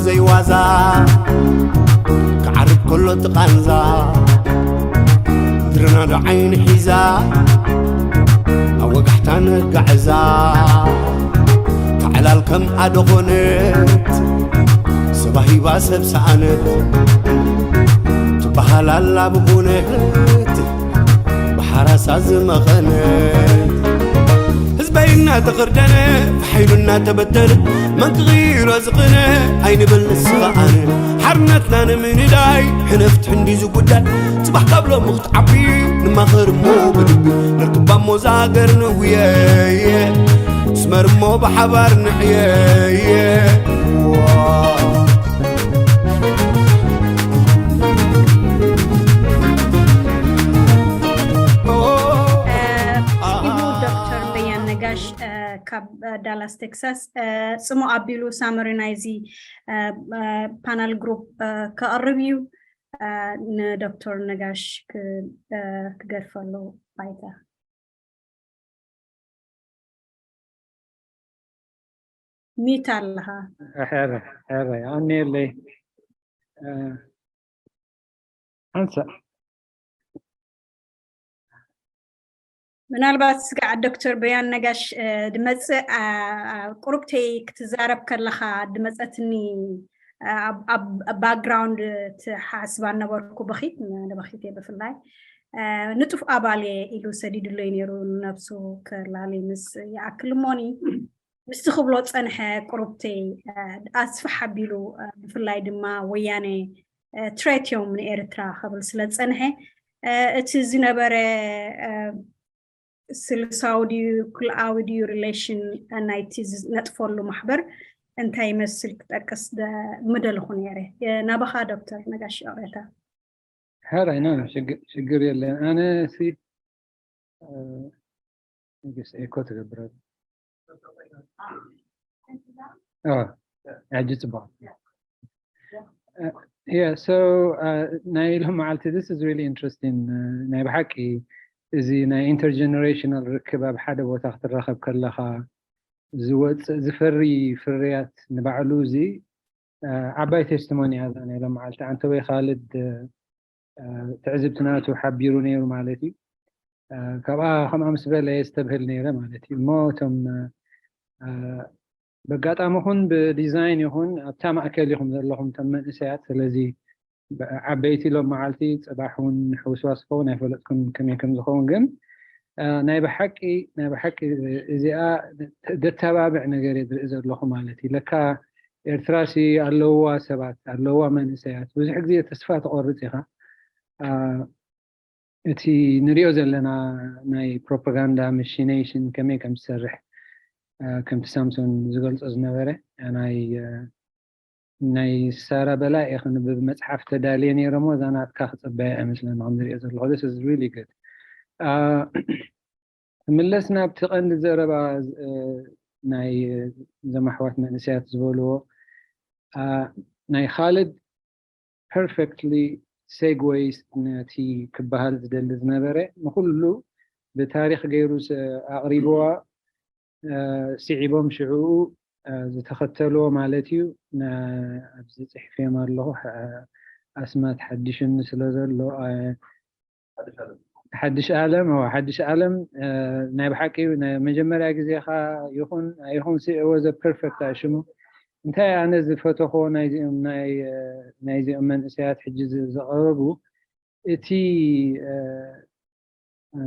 ዘይዋዛ ክዓርብ ከሎ ትቓንዛ ድርናዶ ዓይኒ ሒዛ ኣብ ወጋሕታ ነጋዕዛ ተዕላል ከም ኣደ ኾነት ሰባሂባ ሰብ ሰኣነት ትበሃል ኣላ ብእውነት ብሓራሳ ዝመኸነ ህዝበይ እናተኸርደነ ብሓይሉ እናተበተነ መን ክቕይሮ ዝቕነ ኣይንበል ንስኻ ኣነ ሓርነትና ንምንዳይ ሕነፍት ሕንዲ ዝጉዳይ ጽባሕ ካብ ሎሚ ክትዓቢ ንማኸር እሞ ብልቢ ነርክባ እሞ ዛገር ንውየየ ስመር እሞ ብሓባር ንዕየየ ዶክተር በያን ነጋሽ ካብ ዳላስ ቴክሳስ ጽሙ ኣቢሉ ሳመሪ ናይዚ ፓናል ግሩፕ ከቕርብ እዩ። ንዶክተር ነጋሽ ክገድፈሉ ባይታ ሚት ኣለኻ። ሕረ ሕረ ኣኔለይ ሓንሳእ ምናልባት ስጋዕ ዶክተር በያን ነጋሽ ድመፅእ ቁሩብተይ ክትዛረብ ከለኻ ድመፀትኒ ኣብ ባክግራውንድ ትሓስባ ነበርኩ በኺት ንበኺት ብፍላይ ንጡፍ ኣባል እየ ኢሉ ሰዲዱለይ ነይሩ ንነብሱ ከላሊ ምስ ይኣክል እሞኒ ምስቲ ክብሎ ፀንሐ ቁሩብተይ ኣስፍሕ ኣቢሉ ብፍላይ ድማ ወያነ ትሬት እዮም ንኤርትራ ክብል ስለ ዝፀንሐ እቲ ዝነበረ ስልሳዊ ድዩ ክልኣዊ ድዩ ሪሌሽን ናይቲ ዝነጥፈሉ ማሕበር እንታይ ይመስል ክጠቅስ ምደልኹ ነይረ ናባኻ ዶክተር ነጋሽ ይቕሬታ ሕራይ ኖ ሽግር የለን ኣነ ሲ ኤኮ ትገብረ ሕጂ ፅቡቅ yeah so uh, ናይ ሎም መዓልቲ this is really interesting uh, ናይ ብሓቂ እዚ ናይ intergenerational ርክብ ኣብ ሓደ ቦታ ክትራኸብ ከለኻ ዝወፅእ ዝፈሪ ፍርያት ንባዕሉ እዚ ዓባይ ቴስቲሞኒ እያ እዛ ናይ ሎም መዓልቲ ኣንተወይ ካልድ ትዕዝብቲ ናቱ ሓቢሩ ነይሩ ማለት እዩ ካብኣ ከምኣ ምስ በለ የስተብህል ነይረ ማለት እዩ እሞ እቶም በጋጣሚ ኹን ብዲዛይን ይኹን ኣብታ ማእከል ኢኹም ዘለኹም እቶም መንእሰያት ስለዚ ዓበይቲ ሎም መዓልቲ ፅባሕ እውን ሕውስዋስ ክኸውን ኣይፈለጥኩም ከመይ ከም ዝኸውን ግን ናይ ብሓቂ ናይ ብሓቂ እዚኣ ደተባብዕ ነገር እየ ዝርኢ ዘለኹ ማለት እዩ ለካ ኤርትራሲ ኣለዋ ሰባት ኣለዋ መንእሰያት ብዙሕ ግዜ ተስፋ ትቆርፅ ኢኻ እቲ ንሪኦ ዘለና ናይ ፕሮፓጋንዳ ማሽነሽን ከመይ ከም ዝሰርሕ ከምቲ ሳምሶን ዝገልፆ ዝነበረ ናይ ናይ ሳራ በላ እየ ክንብብ መፅሓፍ ተዳልየ ነይረ ሞ እዛ ናትካ ክፅበያ እመስለኒ ከም ዝሪኦ ዘለኹ this is really good ክምለስ ናብቲ ቀንዲ ዘረባ ናይ ዘማሕዋት መንእሰያት ዝበልዎ ናይ ካልድ perfectly segues ነቲ ክበሃል ዝደሊ ዝነበረ ንኩሉ ብታሪክ ገይሩ ኣቅሪብዋ ስዒቦም ሽዕኡ ዝተኸተልዎ ማለት እዩ ኣብዚ ፅሒፈዮም ኣለኹ ኣስማት ሓዲሽኒ ስለ ዘሎ ሓድሽ ዓለም ሓድሽ ዓለም ናይ ብሓቂ መጀመርያ ግዜኻ ይኹን ኣይኹን was a perfect ሽሙ እንታይ ኣነ ዝፈተኽዎ ናይዚኦም መንእሰያት ሕጂ ዝቐረቡ እቲ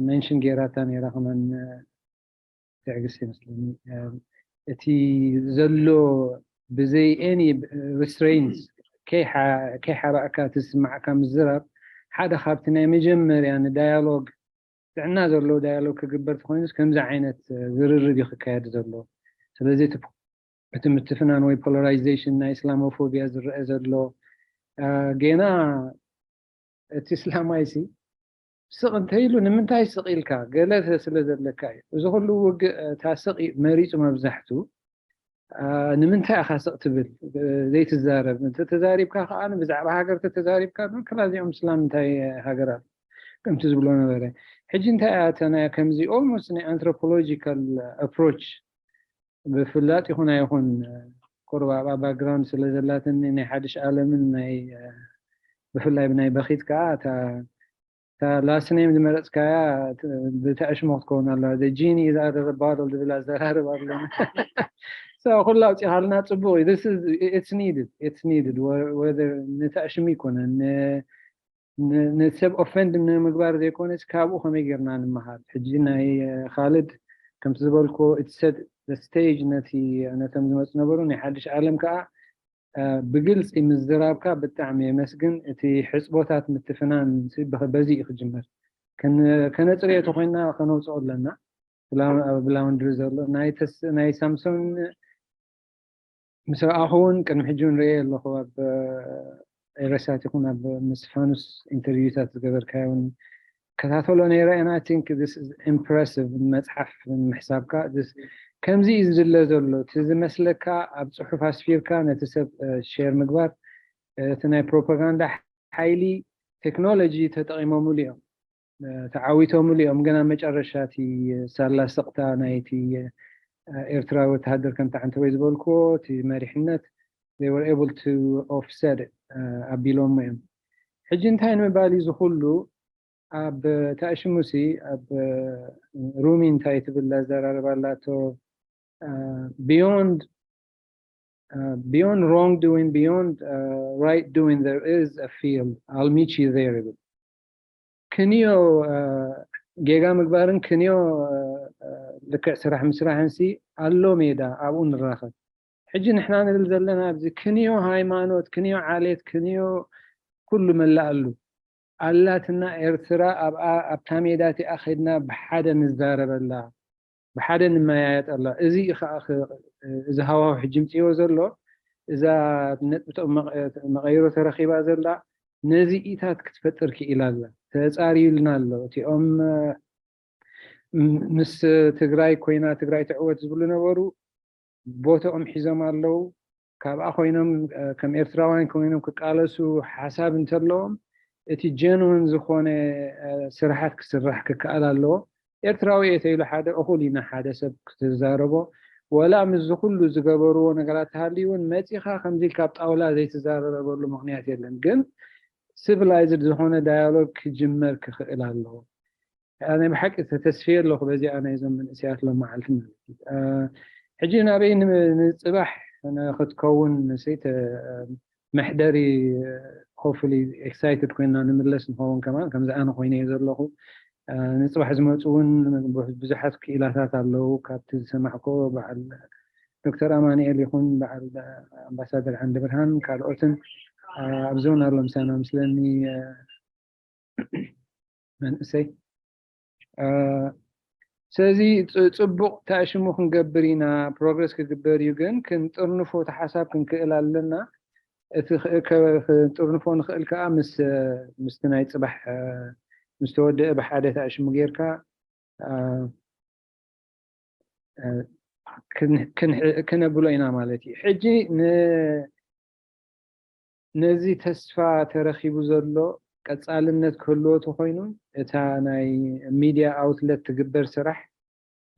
መንሽን ጌራታ ነይራ ከማን ትዕግስቲ ይመስለኒ እቲ ዘሎ ብዘይ any restraints ከይሓባእካ እቲ ዝስማዓካ ምዝራብ ሓደ ካብቲ ናይ መጀመርያ ንዳያሎግ ጥዕና ዘለዎ ዳያሎግ ክግበር ተኮይኑስ ከምዚ ዓይነት ዝርርብ እዩ ክካየድ ዘሎ ስለዚ እቲ ምትፍናን ወይ polarization ናይ እስላሞፎብያ ዝረአ ዘሎ ጌና እቲ እስላማይ ሲ ስቕ እንተይሉ ንምንታይ ስቕ ኢልካ ገለ ስለ ዘለካ እዩ እዚ ኩሉ ውግእ እታ ስቕ መሪፁ መብዛሕቱ ንምንታይ ኢኻ ስቕ ትብል ዘይትዛረብ እንተተዛሪብካ ከዓ ብዛዕባ ሃገር ተተዛሪብካ ከላ እዚኦም እስላም እንታይ ሃገር ኣሎ ከምቲ ዝብሎ ነበረ ሕጂ እንታይ እያ እታ ናይ ከምዚ almost ናይ anthropological approach ብፍላጥ ይኹን ኣይኹን ቁሩብ ኣብኣ ባክግራውንድ ስለ ዘላትኒ ናይ ሓድሽ ዓለምን ናይ ብፍላይ ብናይ በኺት ከዓ እታ last name ዝመረፅካያ ብተዕሽሞ ክትከውን ኣለዋ። The genie is out of the bottle ዝብል ኣዘራርብ ኣለና። ኩላ ኣውፂኻልና ፅቡቅ እዩ። It's needed, it's needed. Whether ንተዕሽሙ ይኮነን ንሰብ ኦፈንድ ንምግባር ዘይኮነስ ካብኡ ከመይ ጌርና ንምሃር። ሕጂ ናይ ካልድ ከምቲ ዝበልኮ it's set the stage ነቲ ነቶም ዝመፁ ነበሩ ናይ ሓድሽ ዓለም ከዓ ብግልፂ ምዝራብካ ብጣዕሚ የመስግን። እቲ ሕፅቦታት ምትፍናን በዚ እዩ ክጅመር። ከነፅርዮ ተኮይና ከነውፅኦ ኣለና። ብላውንድሪ ዘሎ ናይ ሳምሶን ምስ ረኣኹ እውን ቅድሚ ሕጂ እውን ርእየ ኣለኹ ኣብ ኤረሳት ይኹን ኣብ ምስፋኑስ ኢንተርቪውታት ዝገበርካዮ እውን ከታተሎ ነይረ። And I think this is impressive። መፅሓፍ ምሕሳብካ ከምዚ እዩ ዝድለ ዘሎ። እቲ ዝመስለካ ኣብ ፅሑፍ ኣስፊርካ ነቲ ሰብ ሼር ምግባር እቲ ናይ ፕሮፓጋንዳ ሓይሊ ቴክኖሎጂ ተጠቒሞምሉ እዮም፣ ተዓዊቶምሉ እዮም። ግን ኣብ መጨረሻ እቲ ሳላ ስቕታ ናይቲ ኤርትራዊ ወተሃደር ከምቲ ዓንተወይ ዝበልክዎ እቲ መሪሕነት they were able to offset ኣቢሎሞ እዮም። ሕጂ እንታይ ንምባል እዩ ዝኩሉ ኣብ ተኣሽሙሲ ኣብ ሩሚ እንታይ ትብል ኣዘራርባ ኣላቶ beyond beyond wrongdoing, beyond right doing, there is a field. I'll meet you there ይብል። ክንዮ ጌጋ ምግባርን ክንዮ ልክዕ ስራሕ ምስራሕን ሲ ኣሎ ሜዳ፣ ኣብኡ ንራኸብ። ሕጂ ንሕና ንብል ዘለና ኣብዚ ክንዮ ሃይማኖት፣ ክንዮ ዓሌት፣ ክንዮ ኩሉ መላእ ኣሉ ኣላትና። ኤርትራ ኣብኣ ኣብታ ሜዳ እቲኣ ከድና ብሓደ ንዛረበላ፣ ብሓደ ንመያየጠላ። እዚ እዩ ከዓ እዚ ሃዋሁ ሕጂ ምፅዎ ዘሎ። እዛ ነጥብቶም መቐይሮ ተረኪባ ዘላ ነዚ ኢታት ክትፈጥር ክኢላ ኣላ። ተፃርዩልና ኣሎ። እቲኦም ምስ ትግራይ ኮይና ትግራይ ትዕወት ዝብሉ ነበሩ። ቦታኦም ሒዞም ኣለዉ። ካብኣ ኮይኖም ከም ኤርትራውያን ኮይኖም ክቃለሱ ሓሳብ እንተለዎም እቲ ጀንውን ዝኾነ ስራሓት ክስራሕ ክከኣል ኣለዎ። ኤርትራዊ እየ ተይሉ ሓደ እኹል ኢና ሓደ ሰብ ክትዛረቦ፣ ወላ ምስዚ ኩሉ ዝገበርዎ ነገራት ተሃልዩ እውን መፂኻ ከምዚ ኢልካ ኣብ ጣውላ ዘይትዛረበሉ ምክንያት የለን። ግን ሲቪላይዝድ ዝኾነ ዳያሎግ ክጅመር ክኽእል ኣለዎ። ኣነ ብሓቂ ተተስፍየ ኣለኹ በዚኣ ናይዞም መንእሰያት ሎም መዓልቲ ማለት እዩ። ሕጂ ናበይ ንፅባሕ ክትከውን ንሰይተ መሕደሪ ሆፍሊ ኤክሳይትድ ኮይና ንምለስ ንኸውን ከማን ከምዚ ኣነ ኮይነ እየ ዘለኹ። ንፅባሕ ዝመፁ እውን ብዙሓት ክኢላታት ኣለዉ። ካብቲ ዝሰማዕኮ በዓል ዶክተር ኣማንኤል ይኹን በዓል ኣምባሳደር ዓንዲ ብርሃን ካልኦትን ኣብዚ እውን ኣሎ ምሳና ምስለኒ መንእሰይ። ስለዚ ፅቡቅ ተኣሽሙ ክንገብር ኢና፣ ፕሮግረስ ክግበር እዩ። ግን ክንጥርንፎ እቲ ሓሳብ ክንክእል ኣለና። እቲ ክንጥርንፎ ንክእል ከዓ ምስቲ ናይ ፅባሕ ምስ ተወደአ ብሓደ ተኣሽሙ ጌርካ ክነብሎ ኢና ማለት እዩ። ሕጂ ነዚ ተስፋ ተረኪቡ ዘሎ ቀፃልነት ክህልዎ ተኮይኑ እታ ናይ ሚድያ ኣውትለት ትግበር ስራሕ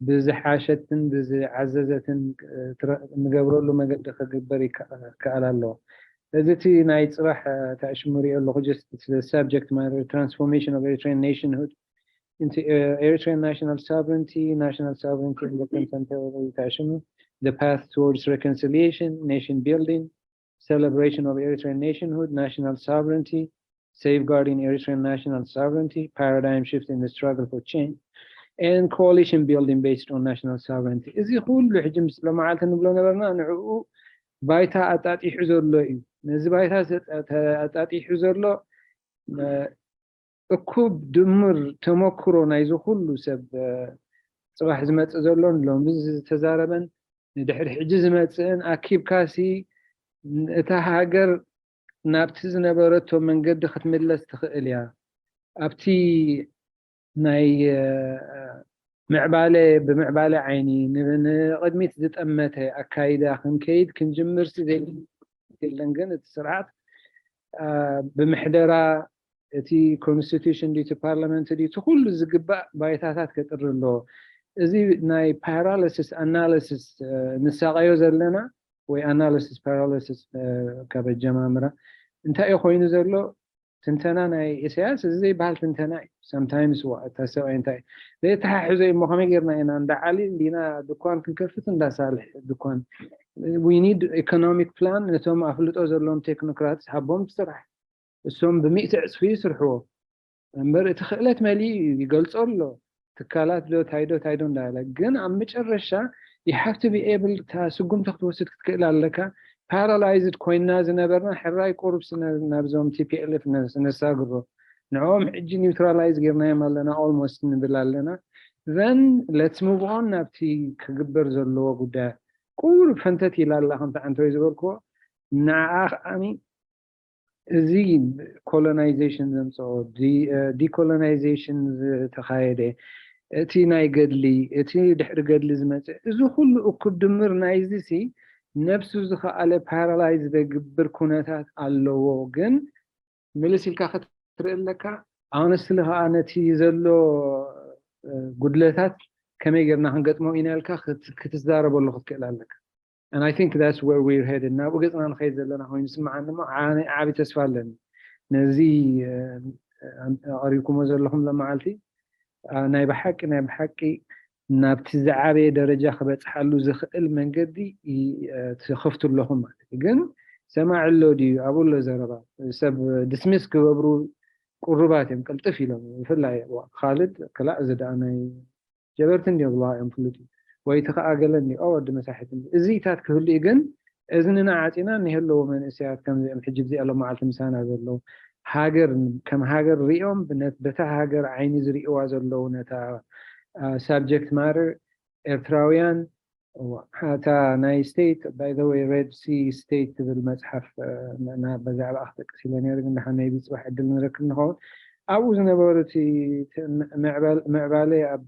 ብዝሓሸትን ብዝዓዘዘትን ንገብረሉ መገዲ ክግበር ይከኣል ኣለዎ። እዚ እቲ ናይ ፅባሕ ተኣሽሙ ሪኦ ኣለኹ። Subject matter transformation of Eritrean nationhood into Eritrean national sovereignty, national sovereignty and the contemporary ተኣሽሙ the path towards reconciliation, nation building, celebration of Eritrean nationhood, national sovereignty, safeguarding Eritrean national sovereignty, paradigm shift in the struggle for change, and coalition building based on national sovereignty. እዚ ኩሉ ሕጂ ምስ ሎመዓልቲ ንብሎ ነበርና ንዕኡ ባይታ ኣጣጢሑ ዘሎ እዩ። ነዚ ባይታ ኣጣጢሑ ዘሎ እኩብ ድምር ተመክሮ ናይዚ ኩሉ ሰብ ፅባሕ ዝመፅእ ዘሎን ሎሚ ዝተዛረበን ንድሕሪ ሕጂ ዝመፅእን ኣኪብካሲ እታ ሃገር ናብቲ ዝነበረቶ መንገዲ ክትምለስ ትኽእል እያ። ኣብቲ ናይ ምዕባለ ብምዕባለ ዓይኒ ንቕድሚት ዝጠመተ ኣካይዳ ክንከይድ ክንጅምርሲ ዘይለን ግን እቲ ስርዓት ብምሕደራ እቲ ኮንስቲቱሽን ድዩ እቲ ፓርላመንት ድዩ እቲ ኩሉ ዝግባእ ባይታታት ከጥሪ ኣለዎ። እዚ ናይ ፓራሊሲስ ኣናሊሲስ ንሳቐዮ ዘለና ወይ analysis paralysis ካብ ኣጀማምራ እንታይ እዩ ኮይኑ ዘሎ? ትንተና ናይ ኢሳያስ እዚ ዘይበሃል ትንተና እዩ። Sometimes እታ ሰብኣይ እንታይ ዘይተሓሕዞ እሞ ከመይ ጌርና ኢና እንዳ ዓሊ እንዲና ድኳን ክንከፍት እንዳ ሳልሕ ድኳን? We need economic plan። ነቶም ኣፍልጦ ዘለዎም ቴክኖክራትስ ሃቦም ስራሕ፣ እሶም ብሚእቲ ዕፅፊ ይስርሕዎ። እምበር እቲ ክእለት መሊኡ ይገልጾ ኣሎ። ትካላት ዶ ታይ ዶ ታይ ዶ እንዳለ ግን ኣብ መጨረሻ you have to be able እታ ስጉምቲ ክትወስድ ክትክእል ኣለካ። Paralyzed ኮይና ዝነበርና ሕራይ ቁሩብ ናብዞም TPLF ነሳግሮ፣ ንዕኦም ሕጂ neutralize ጌርናዮም ኣለና almost ንብል ኣለና። Then let's move on ናብቲ ክግበር ዘለዎ ጉዳይ። ቁሩብ ፈንተት ኢላ ኣላ ከምቲ ዓንተወይ ዝበልክዎ። ንዓ ከዓኒ እዚ colonization ዘምፅኦ decolonization ዝተኻየደ እቲ ናይ ገድሊ እቲ ድሕሪ ገድሊ ዝመፅእ እዚ ኩሉ እኩብ ድምር ናይዚ ሲ ነብሱ ዝኸኣለ paralyze ዘግብር ኩነታት ኣለዎ። ግን ምልስ ኢልካ ክትርኢ ኣለካ። Honestly ከዓ ነቲ ዘሎ ጉድለታት ከመይ ጌርና ክንገጥሞ ኢና ኢልካ ክትዛረበሉ ክትክእል ኣለካ። And I think that's where we're headed። ናብኡ ገፅና ንኸይድ ዘለና ኮይኑ ስምዓኒ እሞ ዓቢ ተስፋ ኣለኒ። ነዚ ኣቕሪብኩሞ ዘለኹም ለመዓልቲ ናይ ብሓቂ ናይ ብሓቂ ናብቲ ዝዓበየ ደረጃ ክበፅሓሉ ዝኽእል መንገዲ ትኸፍቱ ኣለኹም ማለት እዩ። ግን ሰማዒ ኣሎ ድዩ? ኣብኡ ኣሎ ዘረባ። ሰብ dismiss ክገብሩ ቁሩባት እዮም፣ ቅልጥፍ ኢሎም። ብፍላይ ካልድ ክላእ እዚ ደኣ ናይ ጀበርቲ እንዲዮ ብለዋ እዮም ፍሉጥ እዩ። ወይ እቲ ከዓ ገለ እንዲዮ ወዲ መሳሒት እንዲ እዚታት ክህሉ እዩ። ግን እዝንና ዓፂና እኒሀለዎ መንእሰያት ከምዚኦም ሕጂ ብዚኣ ሎ መዓልቲ ምሳና ዘለዉ ሃገር ከም ሃገር ሪኦም በታ ሃገር ዓይኒ ዝሪእዋ ዘለዉ ነታ subject matter ኤርትራውያን እታ ናይ state by the way Red Sea State ትብል መፅሓፍ ብዛዕባ ክጠቅስ ኢለ ነይሩ፣ ግን ደሓን ናይ ፅባሕ ዕድል ንረክብ ንኸውን። ኣብኡ ዝነበሩ እቲ ምዕባለ ኣብ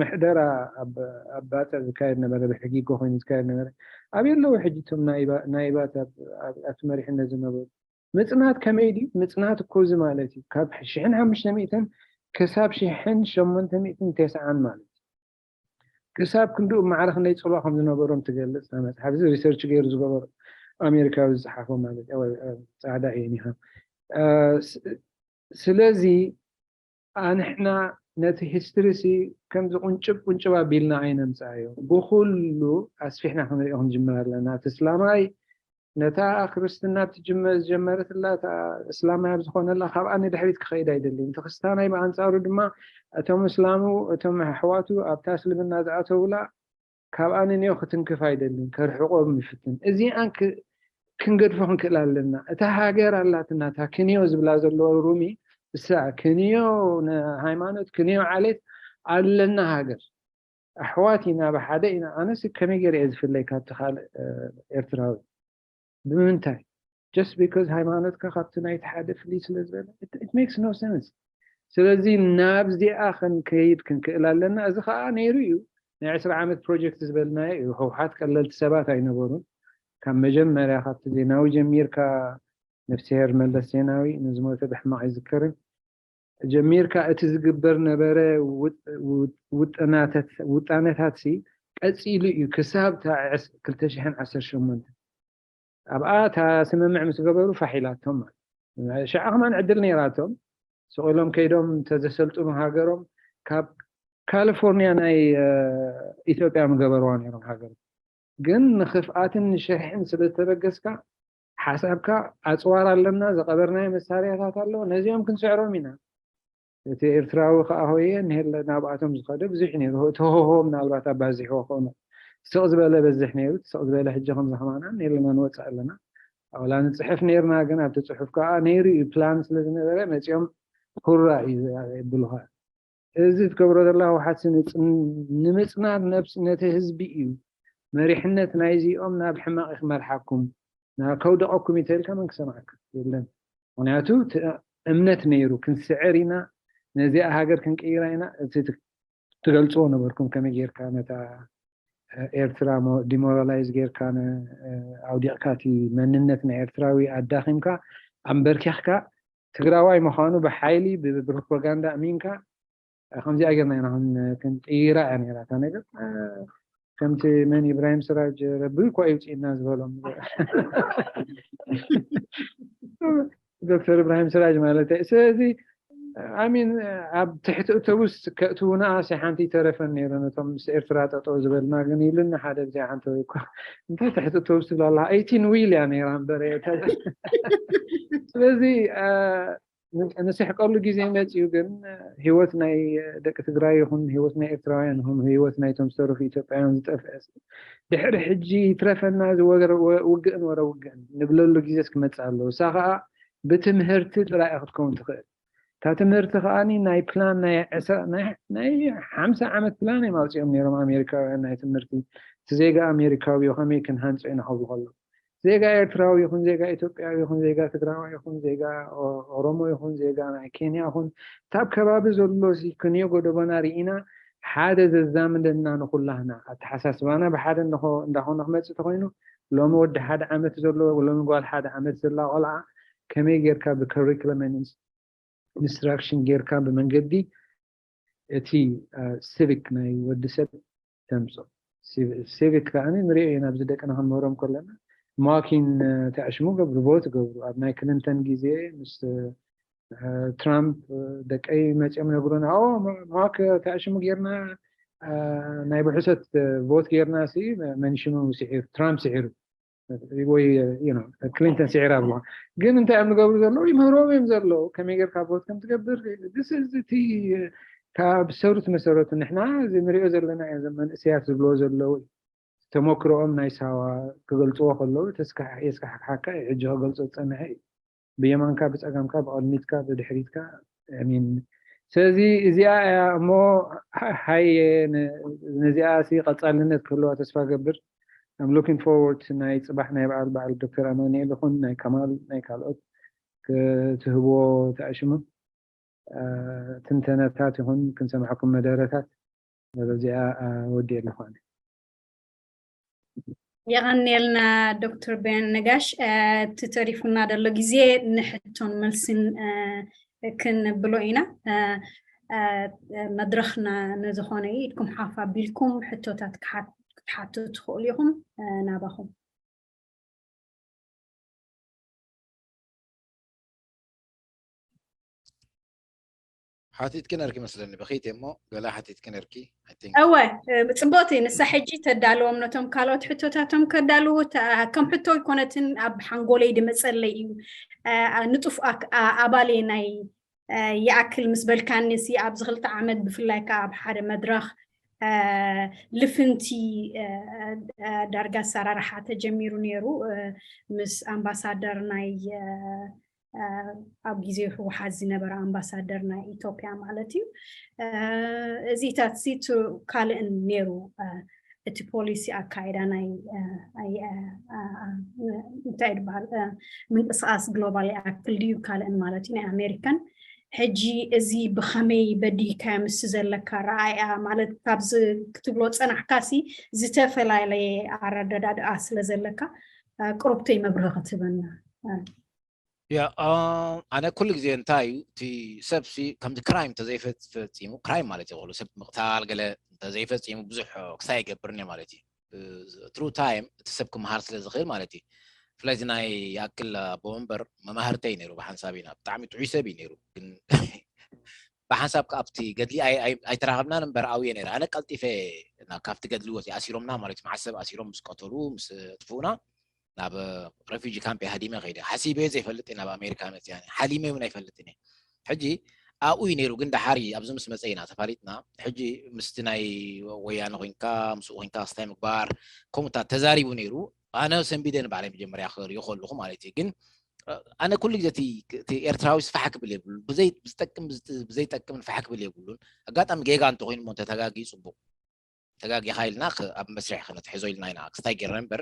ምሕደራ ኣብ ባጽዕ ዝካየድ ነበረ፣ ብሕጊጎ ኮይኑ ዝካየድ ነበረ። ኣብ የለዉ ሕጂ እቶም ናይባት ኣብቲ መሪሕነት ዝነበሩ ምጽናት ከመይ ድዩ? ምጽናት እኮ እዚ ማለት እዩ ካብ ሽሕን ሓሙሽተ ሚእትን ክሳብ ሽሕን ሸሞንተ ሚእትን ተስዓን ማለት እዩ። ክሳብ ክንድኡ ማዕረ ክንደይ ጽልዋ ከም ዝነበሮም ትገልጽ እታ መጽሓፍ። እዚ ሪሰርች ገይሩ ዝገበሩ ኣሜሪካዊ ዝጸሓፎ ማለት እዩ፣ ጻዕዳ እዩ ኒኻ። ስለዚ ኣንሕና ነቲ ሂስትሪ ሲ ከምዚ ቁንጭብ ቁንጭብ ኣቢልና ኣይነምጽኣዮ። ብኹሉ ኣስፊሕና ክንሪኦ ክንጅምር ኣለና። እቲ እስላማይ ነታ ክርስትና ትጅመ-፣ ዝጀመረትላ እታ እስላማይ ኣብ ዝኾነላ ካብኣ ንድሕሪት ክኸይድ ኣይደልን። እቲ ክርስታናይ ብኣንጻሩ ድማ እቶም እስላሙ፣ እቶም ኣሕዋቱ ኣብታ እስልምና ዝኣተውላ ካብኣ ንንዮ ክትንክፍ ኣይደልን፣ ከርሕቆም ይፍትን። እዚኣን ክ-፣ ክንገድፎ ክንክእል ኣለና። እታ ሃገር ኣላትና፣ እታ ክንዮ ዝብላ ዘለዎ ሩሚ፣ እሳ ክንዮ ንሃይማኖት፣ ክንዮ ዓሌት ኣለና ሃገር። ኣሕዋት ኢና፣ ብሓደ ኢና። ኣነስ ከመይ ገይረ እየ ዝፍለይ ካብቲ ካልእ ኤርትራዊ? ብምንታይ? Just because ሃይማኖትካ ካብቲ ናይቲ ሓደ ፍልይ ስለ ዝበለ? It makes no sense። ስለዚ ናብዚኣ ክንከይድ ክንክእል ኣለና። እዚ ከዓ ነይሩ እዩ። ናይ ዕስራ ዓመት ፕሮጀክት ዝበልናዮ እዩ። ህውሓት ቀለልቲ ሰባት ኣይነበሩን። ካብ መጀመርያ ካብቲ ዜናዊ ጀሚርካ፣ ነፍስሄር መለስ ዜናዊ ንዝሞተ ብሕማቕ ኣይዝከርን፣ ጀሚርካ እቲ ዝግበር ነበረ ውጣነታት ሲ ቀፂሉ እዩ ክሳብ ክልተ ሽሕን ዓሰርተ ሸሞንተ ኣብኣ እታ ስምምዕ ምስ ገበሩ ፋሕ ኢላቶም ማለት እዩ። ሽዓ ከማን ዕድል ነይራቶም ስቕ ኢሎም ከይዶም ተዘሰልጥኑ ሃገሮም ካብ ካሊፎርኒያ ናይ ኢትዮጵያ ምገበርዋ ነይሮም ሃገር ግን ንኽፍኣትን ንሸርሕን ስለ ዝተበገስካ ሓሳብካ ኣፅዋር ኣለና፣ ዝቐበርናዮ መሳርያታት ኣሎ፣ ነዚኦም ክንስዕሮም ኢና። እቲ ኤርትራዊ ከዓ ሆየ ንሄለ ናብኣቶም ዝኸደ ብዙሕ ነይሩ። እቲ ሆሆ ምናልባት ኣባዚሕዎ ክኾኑ ስቕ ዝበለ በዝሕ ነይሩ። ስቕ ዝበለ ሕጂ ከም ዝኸማና ንሄለና ንወፅእ ኣለና። ኣውላ ንፅሕፍ ነይርና ግን ኣብቲ ፅሑፍ ከዓ ነይሩ እዩ ፕላን ስለ ዝነበረ መፂኦም ሁራ እዩ የብሉኻ። እዚ ትገብሮ ዘላ ህወሓት ንምፅናት ነብስ ነቲ ህዝቢ እዩ መሪሕነት ናይዚኦም ናብ ሕማቕ ክመርሓኩም ከውደቐኩም እዩ ተልካ መን ክሰምዓካ የለን። ምክንያቱ እምነት ነይሩ ክንስዕር ኢና ነዚኣ ሃገር ክንቅይራ ኢና። እቲ ትገልፅዎ ነበርኩም ከመይ ጌርካ ነታ ኤርትራ ዲሞራላይዝ ጌርካ ኣውዲቕካ እቲ መንነት ናይ ኤርትራዊ ኣዳኺምካ ኣንበርኪኽካ ትግራዋይ ምዃኑ ብሓይሊ ብፕሮፓጋንዳ ኣሚንካ ከምዚኣ ጌርና ኢና ክንጥይራ እያ ነይራ እታ ነገር። ከምቲ መን ኢብራሂም ስራጅ ረቢ እኮ ይውፅእና ዝበሎም ዶክተር ኢብራሂም ስራጅ ማለት እዩ። ስለዚ ኣሚን ኣብ ትሕቲ ኣውቶቡስ ከእትውና ኣሲ ሓንቲ ይተረፈን ነይሩ ነቶም ምስ ኤርትራ ጠጠው ዝበልና ግን ኢሉኒ ሓደ ግዜ ሓንቲ ወይ እኮ እንታይ ትሕቲ ኣውቶቡስ ትብል ኣለኻ ኤይቲን ዊል እያ ነይራ እምበር ስለዚ ንስሕቀሉ ግዜ መፅዩ ግን ህይወት ናይ ደቂ ትግራይ ይኹን ህይወት ናይ ኤርትራውያን ይኹን ህይወት ናይቶም ዝተረፉ ኢትዮጵያውያን ዝጠፍአ ድሕሪ ሕጂ ይትረፈና ዝወገር ውግእን ወረ ውግእን ንብለሉ ግዜስ ክመፅእ ኣለዎ እሳ ከዓ ብትምህርቲ ጥራይ ክትከውን ትኽእል እታ ትምህርቲ ከዓኒ ናይ ፕላን ናይ ዕስራ ናይ ሓምሳ ዓመት ፕላን እዮም ኣውፂኦም ነይሮም ኣሜሪካውያን ናይ ትምህርቲ እቲ ዜጋ ኣሜሪካዊ ከመይ ክንሃንፆ ኢና ክብሉ ከለዉ ዜጋ ኤርትራዊ ይኹን ዜጋ ኢትዮጵያዊ ይኹን ዜጋ ትግራዋይ ይኹን ዜጋ ኦሮሞ ይኹን ዜጋ ናይ ኬንያ ይኹን እታብ ከባቢ ዘሎ ክንዮ ጎደቦና ርኢና ሓደ ዘዛምደና ንኩላህና ኣተሓሳስባና ብሓደ እንዳኾነ ክመፅእ ተኮይኑ ሎሚ ወዲ ሓደ ዓመት ዘሎ ሎሚ ጓል ሓደ ዓመት ዘላ ቆልዓ ከመይ ጌርካ ብከሪክለም ኢንስትራክሽን ጌርካ ብመንገዲ እቲ ሲቪክ ናይ ወዲ ሰብ ተምፅኦ ሲቪክ ከዓ ንሪኦ ኢና ኣብዚ ደቅና ክንምህሮም ከለና ማኪን ተዕሽሙ ገብሩ ቮት ገብሩ ኣብ ናይ ክሊንተን ግዜ ምስ ትራምፕ ደቀይ መፅኦም ነግሩና ማክ ተዕሽሙ ጌርና ናይ ብሕሰት ቮት ጌርና ሲ መንሽኑ ስሒሩ ትራምፕ ስሒሩ ወይ ክሊንተን ስዒራ ኣለዋ ግን እንታይ እዮም ዝገብሩ ዘለዉ ይምህሮም እዮም ዘለዉ ከመይ ጌርካ ቮት ከም ትገብር እቲ ካብ ሰሩት መሰረቱ ንሕና እዚ ንሪኦ ዘለና መንእሰያት ዝብልዎ ዘለዉ ተመክሮኦም ናይ ሳዋ ክገልፅዎ ከለዉ የስካሕክሓካ ሕጂ ክገልፆ ዝፀንሐ እዩ ብየማንካ ብፀጋምካ ብቐድሚትካ ብድሕሪትካ ስለዚ እዚኣ እያ እሞ ሃየ ነዚኣ ሲ ቀፃልነት ክህልዋ ተስፋ ገብር I'm looking forward ናይ ፅባሕ ናይ በዓል በዓል ዶክተር ኣማኒኤል ይኹን ናይ ከማል ናይ ካልኦት ክትህብዎ ተዕሽሙ ትንተነታት ይኹን ክንሰምዐኩም መደረታት በዚኣ ወዲ ኣለኹ ኣነ የቐንየልና ዶክተር ቤን ነጋሽ እቲ ተሪፉና ዘሎ ግዜ ንሕቶን መልስን ክንብሎ ኢና መድረኽና ንዝኾነ ኢድኩም ሓፍ ኣቢልኩም ሕቶታት ክትሓቱ ትኽእሉ ኢኹም ናባኹም ሓቲትኪ ነርኪ መስለኒ በኺት እሞ ገለ ሓቲትኪ ነርኪ እወ ፅቡቅቲ ንሳ ሕጂ ተዳልዎም ነቶም ካልኦት ሕቶታቶም ከዳልዉ ከም ሕቶ ይኮነትን ኣብ ሓንጎለይ ድመፀለይ እዩ ንጡፍ ኣባሌ ናይ ይኣክል ምስ በልካኒ ሲ ኣብዚ ክልተ ዓመት ብፍላይ ከዓ ኣብ ሓደ መድረኽ ልፍንቲ ዳርጋ ኣሰራርሓ ተጀሚሩ ነይሩ ምስ ኣምባሳደር ናይ ኣብ ግዜ ህወሓት ዝነበረ ኣምባሳደር ናይ ኢትዮጵያ ማለት እዩ እዚታት ሲ ካልእን ነይሩ እቲ ፖሊሲ ኣካይዳ ናይ እንታይ ይበሃል ምንቅስቃስ ግሎባል ይኣክል ድዩ ካልእን ማለት እዩ ናይ ኣሜሪካን ሕጂ እዚ ብኸመይ በዲህካዮ ምስ ዘለካ ረኣያ ማለት ካብዚ ክትብሎ ፀናሕካሲ ዝተፈላለየ ኣረዳዳድኣ ስለ ዘለካ ቅሩብተይ መብርህ ክትበና ያ ኣነ ኩሉ ግዜ እንታይ እዩ እቲ ሰብሲ ከምዚ ክራይም እንተዘይፈፂሙ ክራይም ማለት ይኽእሉ ሰብ ምቕታል ገለ እንተዘይፈፂሙ ብዙሕ ክሳይ ይገብርኒ ማለት እዩ ትሩ ታይም እቲ ሰብ ክምሃር ስለ ዝኽእል ማለት እዩ ስለዚ ናይ ይኣክል ኣቦ መንበር መማህርተይ ነይሩ ብሓንሳብ ኢና ብጣዕሚ ጥዑይ ሰብ እዩ ነይሩ ግን ብሓንሳብ ኣብቲ ገድሊ ኣይተራኸብናን እምበር ኣብየ ነይረ ኣነ ቀልጢፈ ካብቲ ገድሊ ወፂ ኣሲሮምና ማለት እዩ መዓሰብ ኣሲሮም ምስ ቀተሉ ምስ ኣጥፍኡና ናብ ሬፊጂ ካምፕ ሃዲመ ከይደ ሓሲበ ዘይፈልጥ ናብ ኣሜሪካ መፅያ ሓሊመ እውን ኣይፈልጥን እየ ሕጂ ኣብኡ እዩ ነይሩ ግን ደሓር ኣብዚ ምስ መፀ ኢና ተፋሊጥና ሕጂ ምስቲ ናይ ወያነ ኮንካ ምስኡ ኮንካ ክስታይ ምግባር ከምኡታት ተዛሪቡ ነይሩ ኣነ ሰንቢደ ንባዕለይ መጀመርያ ክርእዮ ከለኹ ማለት እዩ ግን ኣነ ኩሉ ግዜ እቲ ኤርትራዊ ስፋሕ ክብል የብሉ ብዘይጠቅም ብዘይጠቅምን ፋሕ ክብል የብሉን ኣጋጣሚ ጌጋ እንተኮይኑ ሞ ተተጋጊ ፅቡቅ ተጋጊኻ ኢልና ኣብ መስርሕ ክነትሕዞ ኢልና ኢና ክስታይ ገይረ እምበር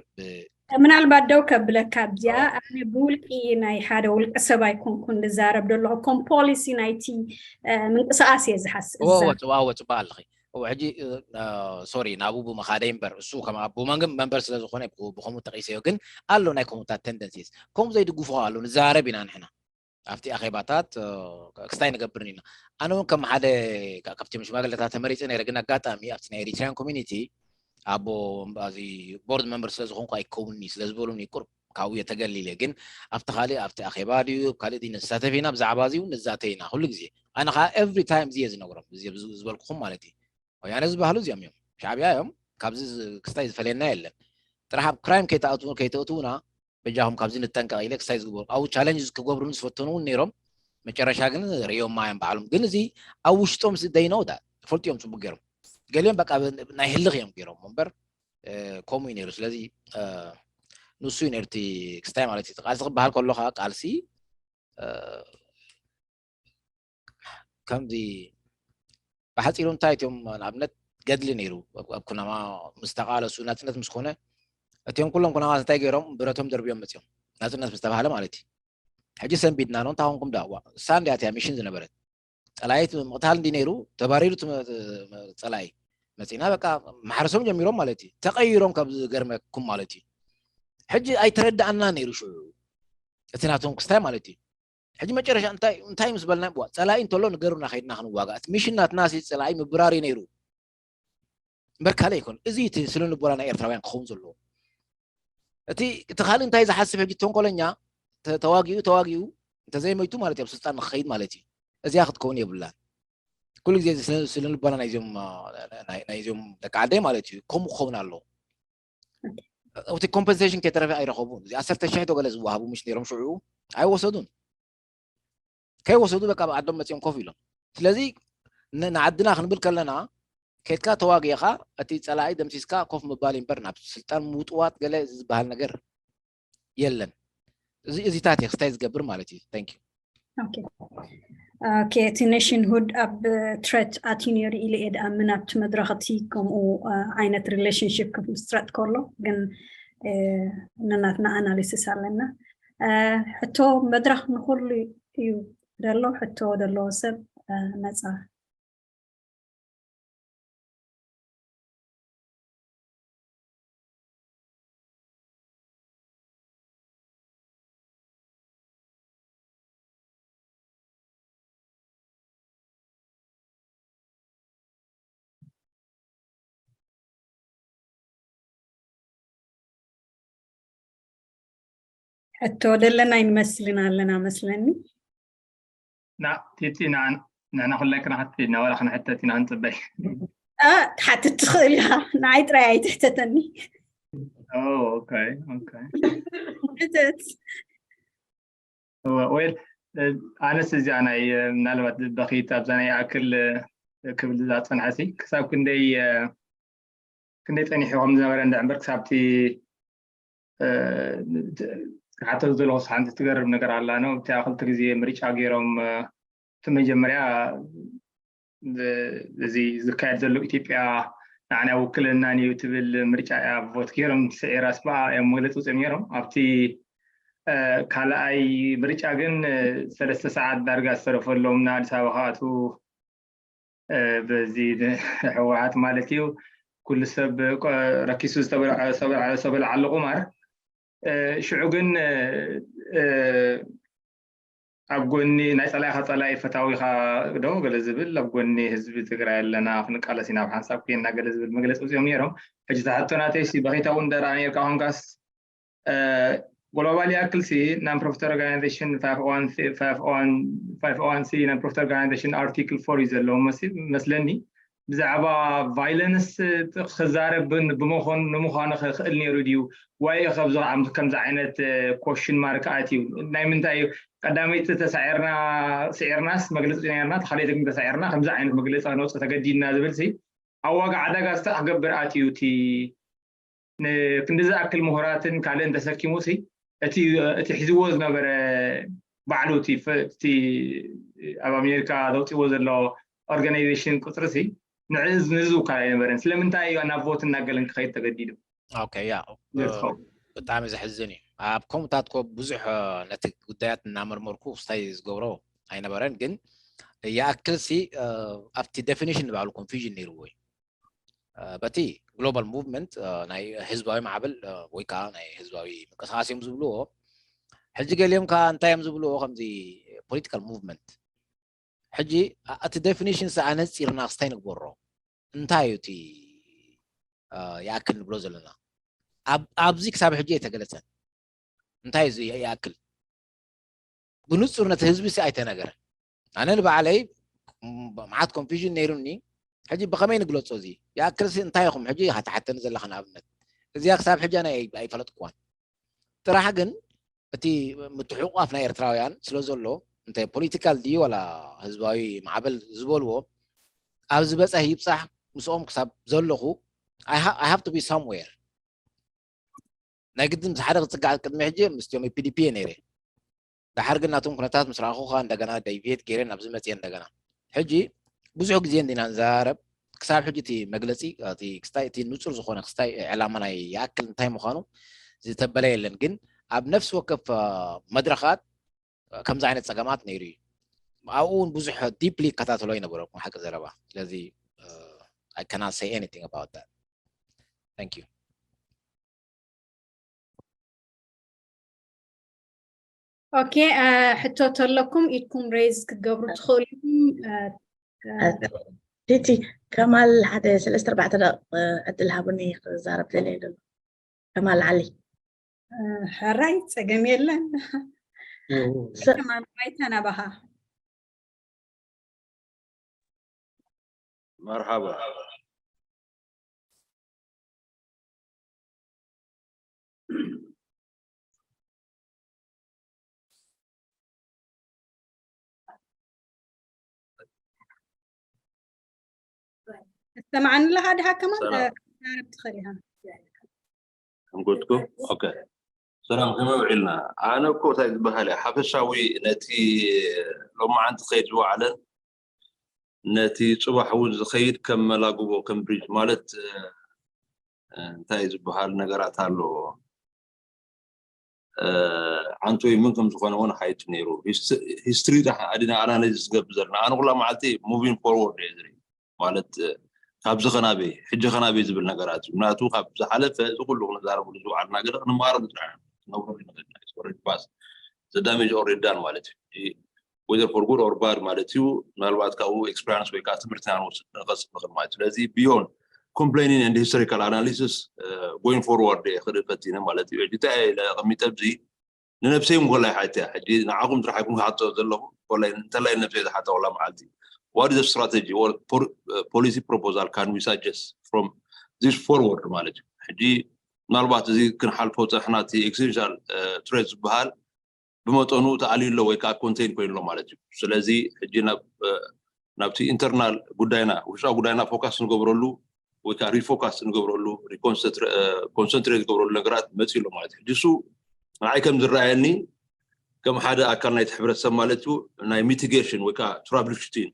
ምናልባት ደው ከብለካ ኣብዚኣ ኣነ ብውልቂ ናይ ሓደ ውልቀ ሰብ ኣይኮንኩን ዝዛረብ ዘለኹ ከም ፖሊሲ ናይቲ ምንቅስቃስ እየ ዝሓስብ ወፅባ ኣለኺ ሕጂ ሶሪ ናብኡ ብምኻደይ እምበር እሱ ከም ኣቦ መንበር ስለ ዝኾነ ብከምኡ ተቂሰዮ ግን ኣሎ ናይ ከምኡታት ተንደንሲስ ከምኡ ዘይድግፎ ኣሎ ንዛረብ ኢና ንሕና ኣብቲ ኣኼባታት ክስታይ ንገብርን ኢና ኣነ እውን ከም ሓደ ካብቲ ሽማግለታት ተመሪፀ ነረ ግን ኣጋጣሚ ኣብቲ ናይ ኤሪትሪያን ኮሚኒቲ ኣቦ እዚ board member ስለ ዝኾንኩ ኣይከውንኒ ስለ ዝበሉኒ ቁርብ ካብኡ እየ ተገሊለ። ግን ኣብቲ ካልእ ኣብቲ ኣኼባ ድዩ ኣብ ካልእ ድዩ ንሳተፍ ኢና ብዛዕባ እዚ እውን ንዛተ ኢና ኩሉ ግዜ። ኣነ ከዓ every time እዚ እየ ዝነግሮም እዚ ዝበልኩኹም ማለት እዩ። ወያነ ዝበሃሉ እዚኦም እዮም፣ ሻዕብያ እዮም። ካብዚ ክስታይ ዝፈለየና የለን። ጥራሕ ኣብ crime ከይተእትውና በጃኹም ካብዚ ንጠንቀቕ ኢለ ክስታይ ዝግበሩ ኣብኡ challenge ክገብሩኒ ዝፈተኑ እውን ነይሮም። መጨረሻ ግን ርእዮም ማዮም ባዕሎም። ግን እዚ ኣብ ውሽጦም they know that፣ ይፈልጡ እዮም ጽቡቅ ገይሮም። ገሊኦም በቃ ናይ ህልኽ እዮም ገይሮም እምበር ከምኡ እዩ ነይሩ። ስለዚ ንሱ እዩ ነርቲ ክስታይ ማለት እዩ። ቃልሲ ክበሃል ከሎ ከዓ ቃልሲ ከምዚ ብሓፂሩ እንታይ እትዮም ንኣብነት ገድሊ ነይሩ ኣብ ኩናማ ምስ ተቃለሱ ናፅነት ምስ ኮነ እትዮም ኩሎም ኩናማት እንታይ ገይሮም ብረቶም ደርብዮም መፅዮም ናፅነት ምስ ተባሃለ ማለት እዩ። ሕጂ ሰንቢድና ነው እንታይ ኾንኩም ዳዋ ሳንዲ ኣትያ ሚሽን ዝነበረት ፀላይት ምቕታል እንዲ ነይሩ ተባሪሩ ፀላኢ መፂና በቃ ማሕረሶም ጀሚሮም ማለት እዩ። ተቀይሮም ካብ ዝገርመኩም ማለት እዩ። ሕጂ ኣይተረዳኣና ነይሩ ሽዑ እቲ ናቶም ክስታይ ማለት እዩ። ሕጂ መጨረሻ እንታይ እንታይ ምስ በልና ዋ ፀላኢ እንተሎ ንገሩና ከይድና ክንዋጋ እቲ ሚሽን ናትና ሲ ፀላኢ ምብራር እዩ ነይሩ እምበር ካልእ ኣይኮን። እዚ እቲ ስነ ልቦና ናይ ኤርትራውያን ክኸውን ዘለዎ እቲ እቲ ካልእ እንታይ ዝሓስብ ሕጂ ተንኮለኛ ተዋጊኡ ተዋጊኡ እንተዘይመይቱ ማለት እዩ ኣብ ስልጣን ንክኸይድ ማለት እዩ። እዚኣ ክትከውን የብላን። ኩሉ ግዜ ስነ ልቦና ናይዚኦም ናይዚኦም ደቂ ዓደይ ማለት እዩ ከምኡ ክኸውን ኣለዎ። እቲ ኮምፐንሴሽን ከይተረፈ ኣይረኸቡን። እዚ ዓሰርተ ሽሕ ዶ ገለ ዝወሃቡ ምሽ ነይሮም ሽዑ ኣይወሰዱን። ከይወሰዱ በቃ ኣብ ዓዶም መፅኦም ኮፍ ኢሎም። ስለዚ ንዓድና ክንብል ከለና ከድካ ተዋጊኻ እቲ ፀላኢ ደምሲስካ ኮፍ ምባል እምበር ናብ ስልጣን ምውጥዋጥ ገለ ዝበሃል ነገር የለን። እዚ እዚታት እየ ክስታይ ዝገብር ማለት እዩ። Thank you። ኦኬ እቲ ኔሽንሁድ ኣብ ትረት ኣትዩ ነይሩ ኢለ እየ ድኣምን ኣብቲ መድረኽ እቲ ከምኡ ዓይነት ሪሌሽንሽፕ ክምስረት ከሎ ግን ነናትና ኣናሊሲስ ኣለና። ሕቶ መድረኽ ንኩሉ እዩ ደሎ ሕቶ ደለዎ ሰብ ነፃ ሕቶ ደለና ኣይንመስልን ኣለና መስለኒ። ና ቲቲ ንሕና ኩላይ ክነሓትት ኢና ዋላ ክንሕተት ኢና ክንፅበይ። ትሓትት ትኽእል ኢኻ ንዓይ ጥራይ ኣይትሕተተኒ። ሕተት ወይል ኣነስ እዚኣ ናይ ምናልባት በኺት ኣብዛ ናይ ኣክል ክብል ዝፀንሐ ሲ ክሳብ ክንደይ ክንደይ ፀኒሑ ከም ዝነበረ እንዳ እምበር ክሳብቲ ክሓተት ዘለኹ ሓንቲ ትገርም ነገር ኣላ ነው። እቲ ክልተ ግዜ ምርጫ ገይሮም እቲ መጀመርያ እዚ ዝካየድ ዘሎ ኢትዮጵያ ንዓና ውክልናን እዩ ትብል ምርጫ እያ ቮት ገይሮም ስዒራ ስባ እዮም መግለፂ ውፅኦም ነይሮም ኣብቲ ካልኣይ ምርጫ ግን ሰለስተ ሰዓት ዳርጋ ዝተረፈሎም ንኣዲስ ኣበባ ክኣትዉ በዚ ህወሓት ማለት እዩ ኩሉ ሰብ ረኪሱ ዝተበልዓሉ ቁማር ሽዑ ግን ኣብ ጎኒ ናይ ፀላኢካ ፀላኢ ፈታዊካ ዶ ገለ ዝብል ኣብ ጎኒ ህዝቢ ትግራይ ኣለና ክንቃለስ ኢና ኣብ ሓንሳብ ኮይንና ገለ ዝብል መግለፂ ውፅኦም ነይሮም። ሕጂ ተሓቶ ናተይ ሲ በኺታ እውን ደራ ነርካ ኮንካስ ግሎባል ያክል ሲ non profit organization five oh one c non profit organization article four እዩ ዘለዎ መስለኒ ብዛዕባ ቫይለንስ ክዛረብ ብምዃኑ ንምዃኑ ክኽእል ነይሩ ድዩ ዋይ ከምዚ ከምዚ ዓይነት ኮሽን ማርክ ኣትዩ ናይ ምንታይ እዩ ቀዳመይቲ ተሳዒርና ስዒርናስ መግለፂ ነርና ተኻሊቲ ግን ተሳዒርና ከምዚ ዓይነት መግለፂ ክነውፅእ ተገዲድና ዝብል ሲ ኣብ ዋጋ ዕዳጋ ስታ ክገብር ኣትዩ እቲ ክንዲ ዝኣክል ምሁራትን ካልእን ተሰኪሙ ሲ እቲ እቲ ሒዝዎ ዝነበረ ባዕሉ እቲ እቲ ኣብ ኣሜሪካ ዘውፅዎ ዘሎ ኦርጋናይዜሽን ቁፅሪ ሲ ንዕዝ ንዝውካል ኣይነበረን ስለምንታይ እዩ ናብ ቮት እናገለን ክኸይድ ተገዲዱ ኦኬ ያ ብጣዕሚ ዘሕዝን እዩ ኣብ ከምኡታት ኮ ብዙሕ ነቲ ጉዳያት እናመርመርኩ ስታይ ዝገብሮ ኣይነበረን ግን ይኣክል ሲ ኣብቲ ዴፊኒሽን ንባዕሉ ኮንፊዥን ነይርዎ እዩ በቲ ግሎባል ሙቭመንት ናይ ህዝባዊ ማዕበል ወይ ከዓ ናይ ህዝባዊ ምንቅስቃስ እዮም ዝብልዎ ሕጂ ገሊኦም ከዓ እንታይ እዮም ዝብልዎ ከምዚ ፖለቲካል ሙቭመንት ሕጂ እቲ ዴፊኒሽን ኣነፂርና ክስታይ ንግበሮ እንታይ እዩ እቲ ይኣክል ንብሎ ዘለና። ኣብዚ ክሳብ ሕጂ ኣይተገለፀን። እንታይ እዩ ይኣክል? ብንፁር ነቲ ህዝቢ ሲ ኣይተነገረን። ኣነ ንባዕለይ መዓት ኮንፊዥን ነይሩኒ። ሕጂ ብኸመይ ንግለፆ? እዚ ይኣክል ሲ እንታይ ኢኹም ሕጂ ሃተሓተኒ ዘለኻ? ንኣብነት እዚኣ ክሳብ ሕጂ ኣነ ኣይፈለጥኩዋን። ጥራሕ ግን እቲ ምትሕቑቋፍ ናይ ኤርትራውያን ስለ ዘሎ፣ እንተ ፖለቲካል ድዩ ዋላ ህዝባዊ ማዕበል ዝበልዎ፣ ኣብ ዝበፀሕ ይብፃሕ ምስኦም ክሳብ ዘለኹ I have to be somewhere። ናይ ግድን ምስ ሓደ ክፅጋዕ ቅድሚ ሕጂ ምስቲኦም ፒዲፒ እየ ነይረ። ዳሓር ግን ናቶም ኩነታት ምስ ረኣኹ ከዓ እንደገና ደይቪየት ገይረ ናብዚ መፅየ እንደገና። ሕጂ ብዙሕ ግዜ እንዲና ንዘራረብ። ክሳብ ሕጂ እቲ መግለፂ እቲ ክስታይ እቲ ንፁር ዝኾነ ክስታይ ዕላማ ናይ ይኣክል እንታይ ምዃኑ ዝተበለ የለን። ግን ኣብ ነፍሲ ወከፍ መድረኻት ከምዚ ዓይነት ፀገማት ነይሩ እዩ። ኣብኡ እውን ብዙሕ ዲፕሊ ይከታተሎ ይነበረኩም ሓቂ ዘረባ። ስለዚ I cannot say anything about that. Thank you. Okay, ሕቶ ተለኩም ኢድኩም ሬዝ ክትገብሩ ትኽእሉ ኢኹም። ቲቲ ከማል ሓደ ሰለስተ ኣርባዕተ ደቂቕ ዕድል ሃቡኒ ክዛረብ ደልየ ኣለኹ። ከማል ዓሊ። ሕራይ ፀገም የለን። ከማል ማይክ ናባኻ። መርሓባ። እስተማዓኒ ኣለኻ ድኻ ከማን? ሰላም። ትዛረብ ትኽእል ኢኻ። ከምጎትኩ ኦኬ። ሰላም፣ ከመይ ውዒልና? ኣነ እኮ እንታይ ዝበሃል እየ፣ ሓፈሻዊ ነቲ ሎማዓንቲ ከይድ ዝወዓለን ነቲ ጽባሕ እውን ዝኸይድ ከም መላግቦ፣ ከም ብሪጅ ማለት እንታይ ዝበሃል ነገራት ኣሎ። ዓንቶይ ምን ከም ዝኾነ እውን ሓይቲ ነይሩ። ሂስትሪ ኣዲና ኣናሊዝ ዝገብር ዘለና ኣነ ኩላ መዓልቲ ሙቪን ፎርወርድ እየ ዝርኢ። ማለት ካብዚ ከናበይ ሕጂ ከናበይ ዝብል ነገራት እዩ። ምክንያቱ ካብ ዝሓለፈ እዚ ኩሉ ክንዛረብሉ ዝወዓልና ገለ ክንመሃረሉ ጥራሕ ኢና። ክነብረሉ ንኽእል ኢና። It's already past. The damage already done ማለት እዩ። Whether for good or bad ማለት እዩ። ምናልባት ካብኡ ኤክስፐሪንስ ወይ ከዓ ትምህርቲ ኢና ንወስድ ንቐስም ንኽእል ማለት እዩ። ስለዚ beyond complaining and historical analysis going forward እየ ክርኢ ፈቲነ ማለት እዩ። ሕጂ እንታይ ኢለ ኣቐሚጠ ኣብዚ ንነብሰይ እውን ኮላይ ሓትያ ሕጂ ንዓኹም ጥራሕ ኣይኩን ክሓቶ ዘለኹ ኮላይ እንተላይ ነብሰይ ዝሓታ ወላ መዓልቲ what is the strategy or policy proposal can we suggest from this forward ማለት እዩ። ሕጂ ምናልባት እዚ ክንሓልፎ ፀንሕና እቲ ኤግዚስቴንሻል ትሬት ዝበሃል ብመጠኑ ተኣልዩ ኣሎ ወይ ከዓ ኮንቴን ኮይኑ ኣሎ ማለት እዩ። ስለዚ ሕጂ ናብቲ ኢንተርናል ጉዳይና ውሽጣዊ ጉዳይና ፎካስ ንገብረሉ ወይ ከዓ ሪፎካስ ንገብረሉ ኮንሰንትሬት ንገብረሉ ነገራት መፅኡ ኣሎ ማለት እዩ። ሕጂ እሱ ንዓይ ከም ዝረኣየኒ ከም ሓደ ኣካል ናይቲ ሕብረተሰብ ማለት እዩ ናይ ሚቲጌሽን ወይ ከዓ ትራብልሹቲን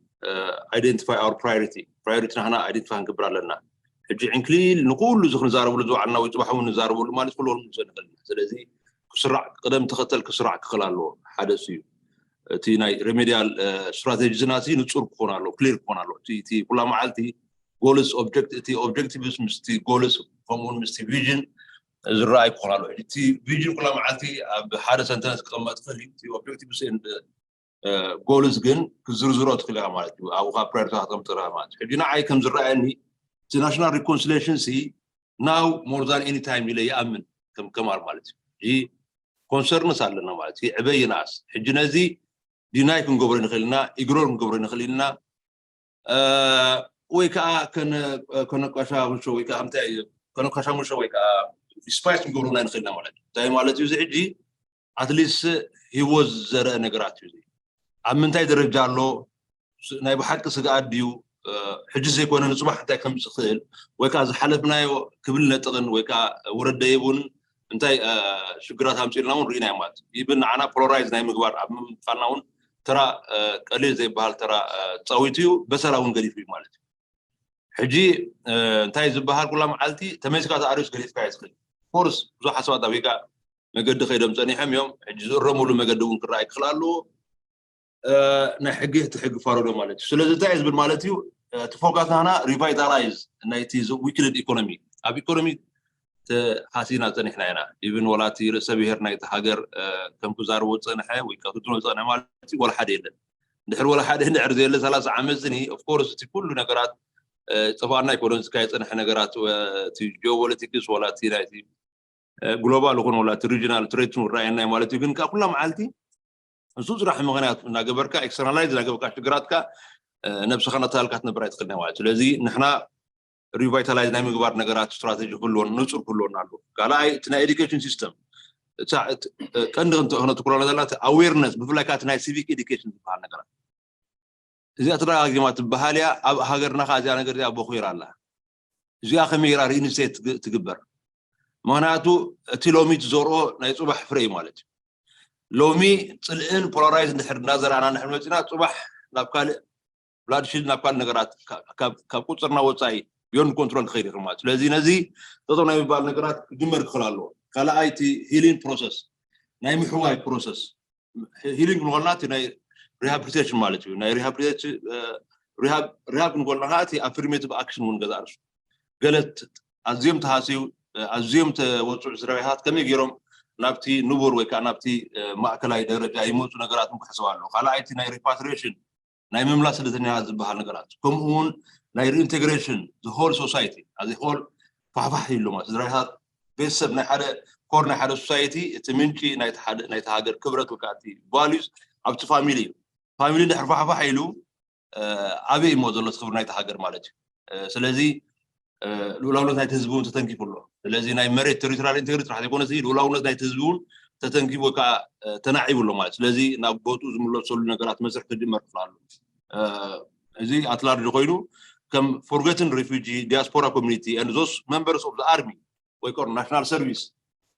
identify our priority priority ናህና ኣይደንቲፋይ ክንገብር ኣለና። ሕጂ ዕንክሊል ንኩሉ እዚ ክንዛረብሉ ዝወዓልና ወይ ፅባሕ እውን ንዛረበሉ ማለት ኩሉ ንሰ ንኽእል ኢና። ስለዚ ክስራዕ ቅደም ተኸተል ክስራዕ ክኽእል ኣለዎ። ሓደ እሱ እዩ። እቲ ናይ ሬሜዲያል ስትራቴጂና ንፁር ክኾን ኣለዎ፣ ክሊር ክኾን ኣለዎ። እቲ ኩላ መዓልቲ ጎልስ ኦብጀክት እቲ ኦብጀክቲቭስ ምስቲ ጎልስ ከምኡውን ምስቲ ቪዥን ዝረኣይ ክኾን ኣለዎ። እቲ ቪዥን ኩላ መዓልቲ ኣብ ሓደ ሰንተንስ ክቕመጥ ክእል እዩ። እቲ ኦብጀክቲቭስ ጎልስ ግን ክዝርዝሮ ትኽእል ኢኻ ማለት እዩ። ኣብኡ ካብ ፕራዮሪቲ ከተምጥራ ማለት እዩ። ሕጂ ንዓይ ከም ዝረኣየኒ እቲ ናሽናል ሪኮንሲሌሽን ሲ ናው ሞር ዛን ኤኒ ታይም ኢለ ይኣምን ከም ከማል ማለት እዩ። ሕጂ ኮንሰርንስ ኣለና ማለት እዩ። ዕበይ ይንኣስ ሕጂ ነዚ ዲናይ ክንገብሮ ንኽእል ኢና፣ ኢግኖር ክንገብሮ ንኽእል ኢና። ወይ ከዓ ከነቋሻ ምሾ ወይ ከዓ ከምታይ ከነቋሻ ምሾ ወይ ከዓ ዲስፓይስ ክንገብሮ ናይ ንኽእል ኢና ማለት እዩ። እንታይ ማለት እዩ እዚ ሕጂ ኣትሊስት ሂወት ዘርአ ነገራት እዩ። ኣብ ምንታይ ደረጃ ኣሎ ናይ ብሓቂ ስግኣት ድዩ? ሕጂ ዘይኮነ ንፅባሕ እንታይ ከም ዝኽእል ወይ ከዓ ዝሓለፍናዮ ክብል ነጥቕን ወይ ከዓ ወረደ የቡን እንታይ ሽግራት ኣምፂልና እውን ርኢና ማለት እዩ። ኢብን ንዓና ፖላራይዝ ናይ ምግባር ኣብ ምምፋልና እውን ተራ ቀሊል ዘይበሃል ተራ ፃዊቱ እዩ። በሰላ እውን ገዲፉ እዩ ማለት እዩ። ሕጂ እንታይ ዝበሃል ኩላ መዓልቲ ተመይዝካ ተኣሪስ ገዲፍካ እዩ ዝኽእል። ኮርስ ብዙሓት ሰባት ኣቢካ መገዲ ከይዶም ፀኒሖም እዮም። ሕጂ ዝእረምሉ መገዲ እውን ክረኣይ ክኽእል ኣለዎ። ናይ ሕጊ እቲ ሕጊ ፋረዶ ማለት እዩ። ስለዚ እንታይ ዝብል ማለት እዩ እቲ ፎካስ ናና ሪቫይታላይዝ ናይቲ ዊክልድ ኢኮኖሚ ኣብ ኢኮኖሚ ተሃሲና ፀኒሕና ኢና። ኢብን ወላ እቲ ርእሰ ብሔር ናይቲ ሃገር ከም ክዛረቦ ዝፀንሐ ወይ ከክትኖ ዝፀንሐ ማለት እዩ ወላ ሓደ የለን። ድሕሪ ወላ ሓደ ድሕሪ ዘየለ ሰላሳ ዓመት ዝኒ ኦፍኮርስ እቲ ኩሉ ነገራት እ፣ ጥፋና ኣይኮነን ዝካየድ ዝፀንሐ ነገራት፣ ወ-፣ እቲ ጂኦፖለቲክስ ዋላ እቲ ናይቲ፣ እ፣ ግሎባል ይኹን ዋላ እቲ ሪጅናል ትሬት ንረኣየና እዩ ማለት እዩ። ግን ካብ ኩላ መዓልቲ እሱ ስራሕ ምኽንያት እናገበርካ፣ ኤክስተርናላይዝ እናገበርካ ሽግራትካ፣ እ፣ ነብስኻ እናተሃልካ ትነብር ኣይትኽእልን ማለት እዩ። ስለዚ ንሕና ሪቫይታላይዝ ናይ ምግባር ነገራት ስትራተጂ ክህልወን ንፁር ክህልወን ኣሎ። ካልኣይ እቲ ናይ ኤዱኬሽን ሲስተም፣ እታ፣ እቲ፣ እ፣ ቀንዲ ክንተ-፣ ክነተኩረና ዘለና እቲ ኣዌርነስ፣ ብፍላይ ከዓ እቲ ናይ ሲቪክ ኤዱኬሽን ዝበሃል ነገራት። እዚኣ ተደጋጊማ ትበሃል እያ። ኣብ ሃገርና ከዓ እዚኣ ነገር እዚኣ ቦኺራ ኣላ። እዚኣ ከመይ ኢራ ሪኢንስቴት ትግ-፣ ትግበር? ምኽንያቱ እቲ ሎሚ ትዘርኦ ናይ ፅባሕ ፍረ እዩ ማለት እዩ። ሎሚ ፅልእን ፖላራይዝ እንድሕር እናዘራእና እንድሕር መፂና፣ ፅባሕ ናብ ካልእ ብላድሺድ፣ ናብ ካልእ ነገራት፣ ካ-፣ ካብ፣ ካብ ቁፅርና ወፃኢ፣ ቢዮንድ ኮንትሮል ክኸይድ ይኽእል ማለት እዩ። ስለዚ ነዚ ጠጠው ናይ ምባል ነገራት ክጅመር ክኽእል ኣለዎ። ካልኣይ እቲ ሂሊንግ ፕሮሰስ፣ ናይ ምሕዋይ ፕሮሰስ፣ ሂሊንግ ንኮልና እቲ ናይ ሪሃብሊቴሽን ማለት እዩ። ናይ ሪሃብሊቴሽን፣ እ፣ ሪሃብ፣ ሪሃብ ንኮልና ከዓ እቲ ኣፊርሜቲቭ ኣክሽን እውን ገዛ ርእሱ ገለ ት-፣ ኣዝዮም ተሃስዩ፣ እ፣ ኣዝዮም ተወፅዑ ስድራቤታት ከመይ ገይሮም ናብቲ ንቡር ወይ ከዓ ናብቲ፣ እ፣ ማእከላይ ደረጃ ይመፁ ነገራትን ክሕሰብ ኣለዎ። ካልኣይቲ ናይ ሪፓትሪሽን፣ ናይ ምምላስ ስደተኛታት ዝበሃል ነገራት፣ ከምኡ እውን ናይ ሪኢንቴግሬሽን፣ the whole society፣ as a whole ፋሕፋሕ ኢሉ ማለት ስድራቤታት፣ ቤተሰብ፣ ናይ ሓደ ኮር ናይ ሓደ ሶሳይቲ እቲ ምንጪ ናይቲ ሓደ፣ ናይቲ ሃገር ክብረት ወይ ከዓ እቲ ቫሉስ ኣብቲ ፋሚሊ እዩ። ፋሚሊ እንድሕር ፋሕፋሕ ኢሉ፣ እ፣ ኣበይ እሞ ዘሎ እቲ ክብሪ ናይቲ ሃገር ማለት እዩ። እ፣ ስለዚ፣ እ፣ ልኡላውነት ናይቲ ህዝቢ እውን ተተንኪፉ ኣሎ። ስለዚ ናይ መሬት ቴሪቶሪያል ኢንቴግሪቲ ጥራሕ ዘይኮነሲ ልኡላውነት ናይቲ ህዝቢ እውን ተተንኪፉ ወይ ከዓ፣ እ፣ ተናዒቡ ኣሎ ማለት። ስለዚ ናብ ቦትኡ ዝምለሰሉ ነገራት መስርሕ ክጅመር ክኽእል ኣሎ። እ፣ እዚ ኣትላርጅ ኮይኑ ከም ፎርገትን ሪፊጂ፣ ዲያስፖራ ኮሚኒቲ and those members of the army ወይ ከኣ ናሽናል ሰርቪስ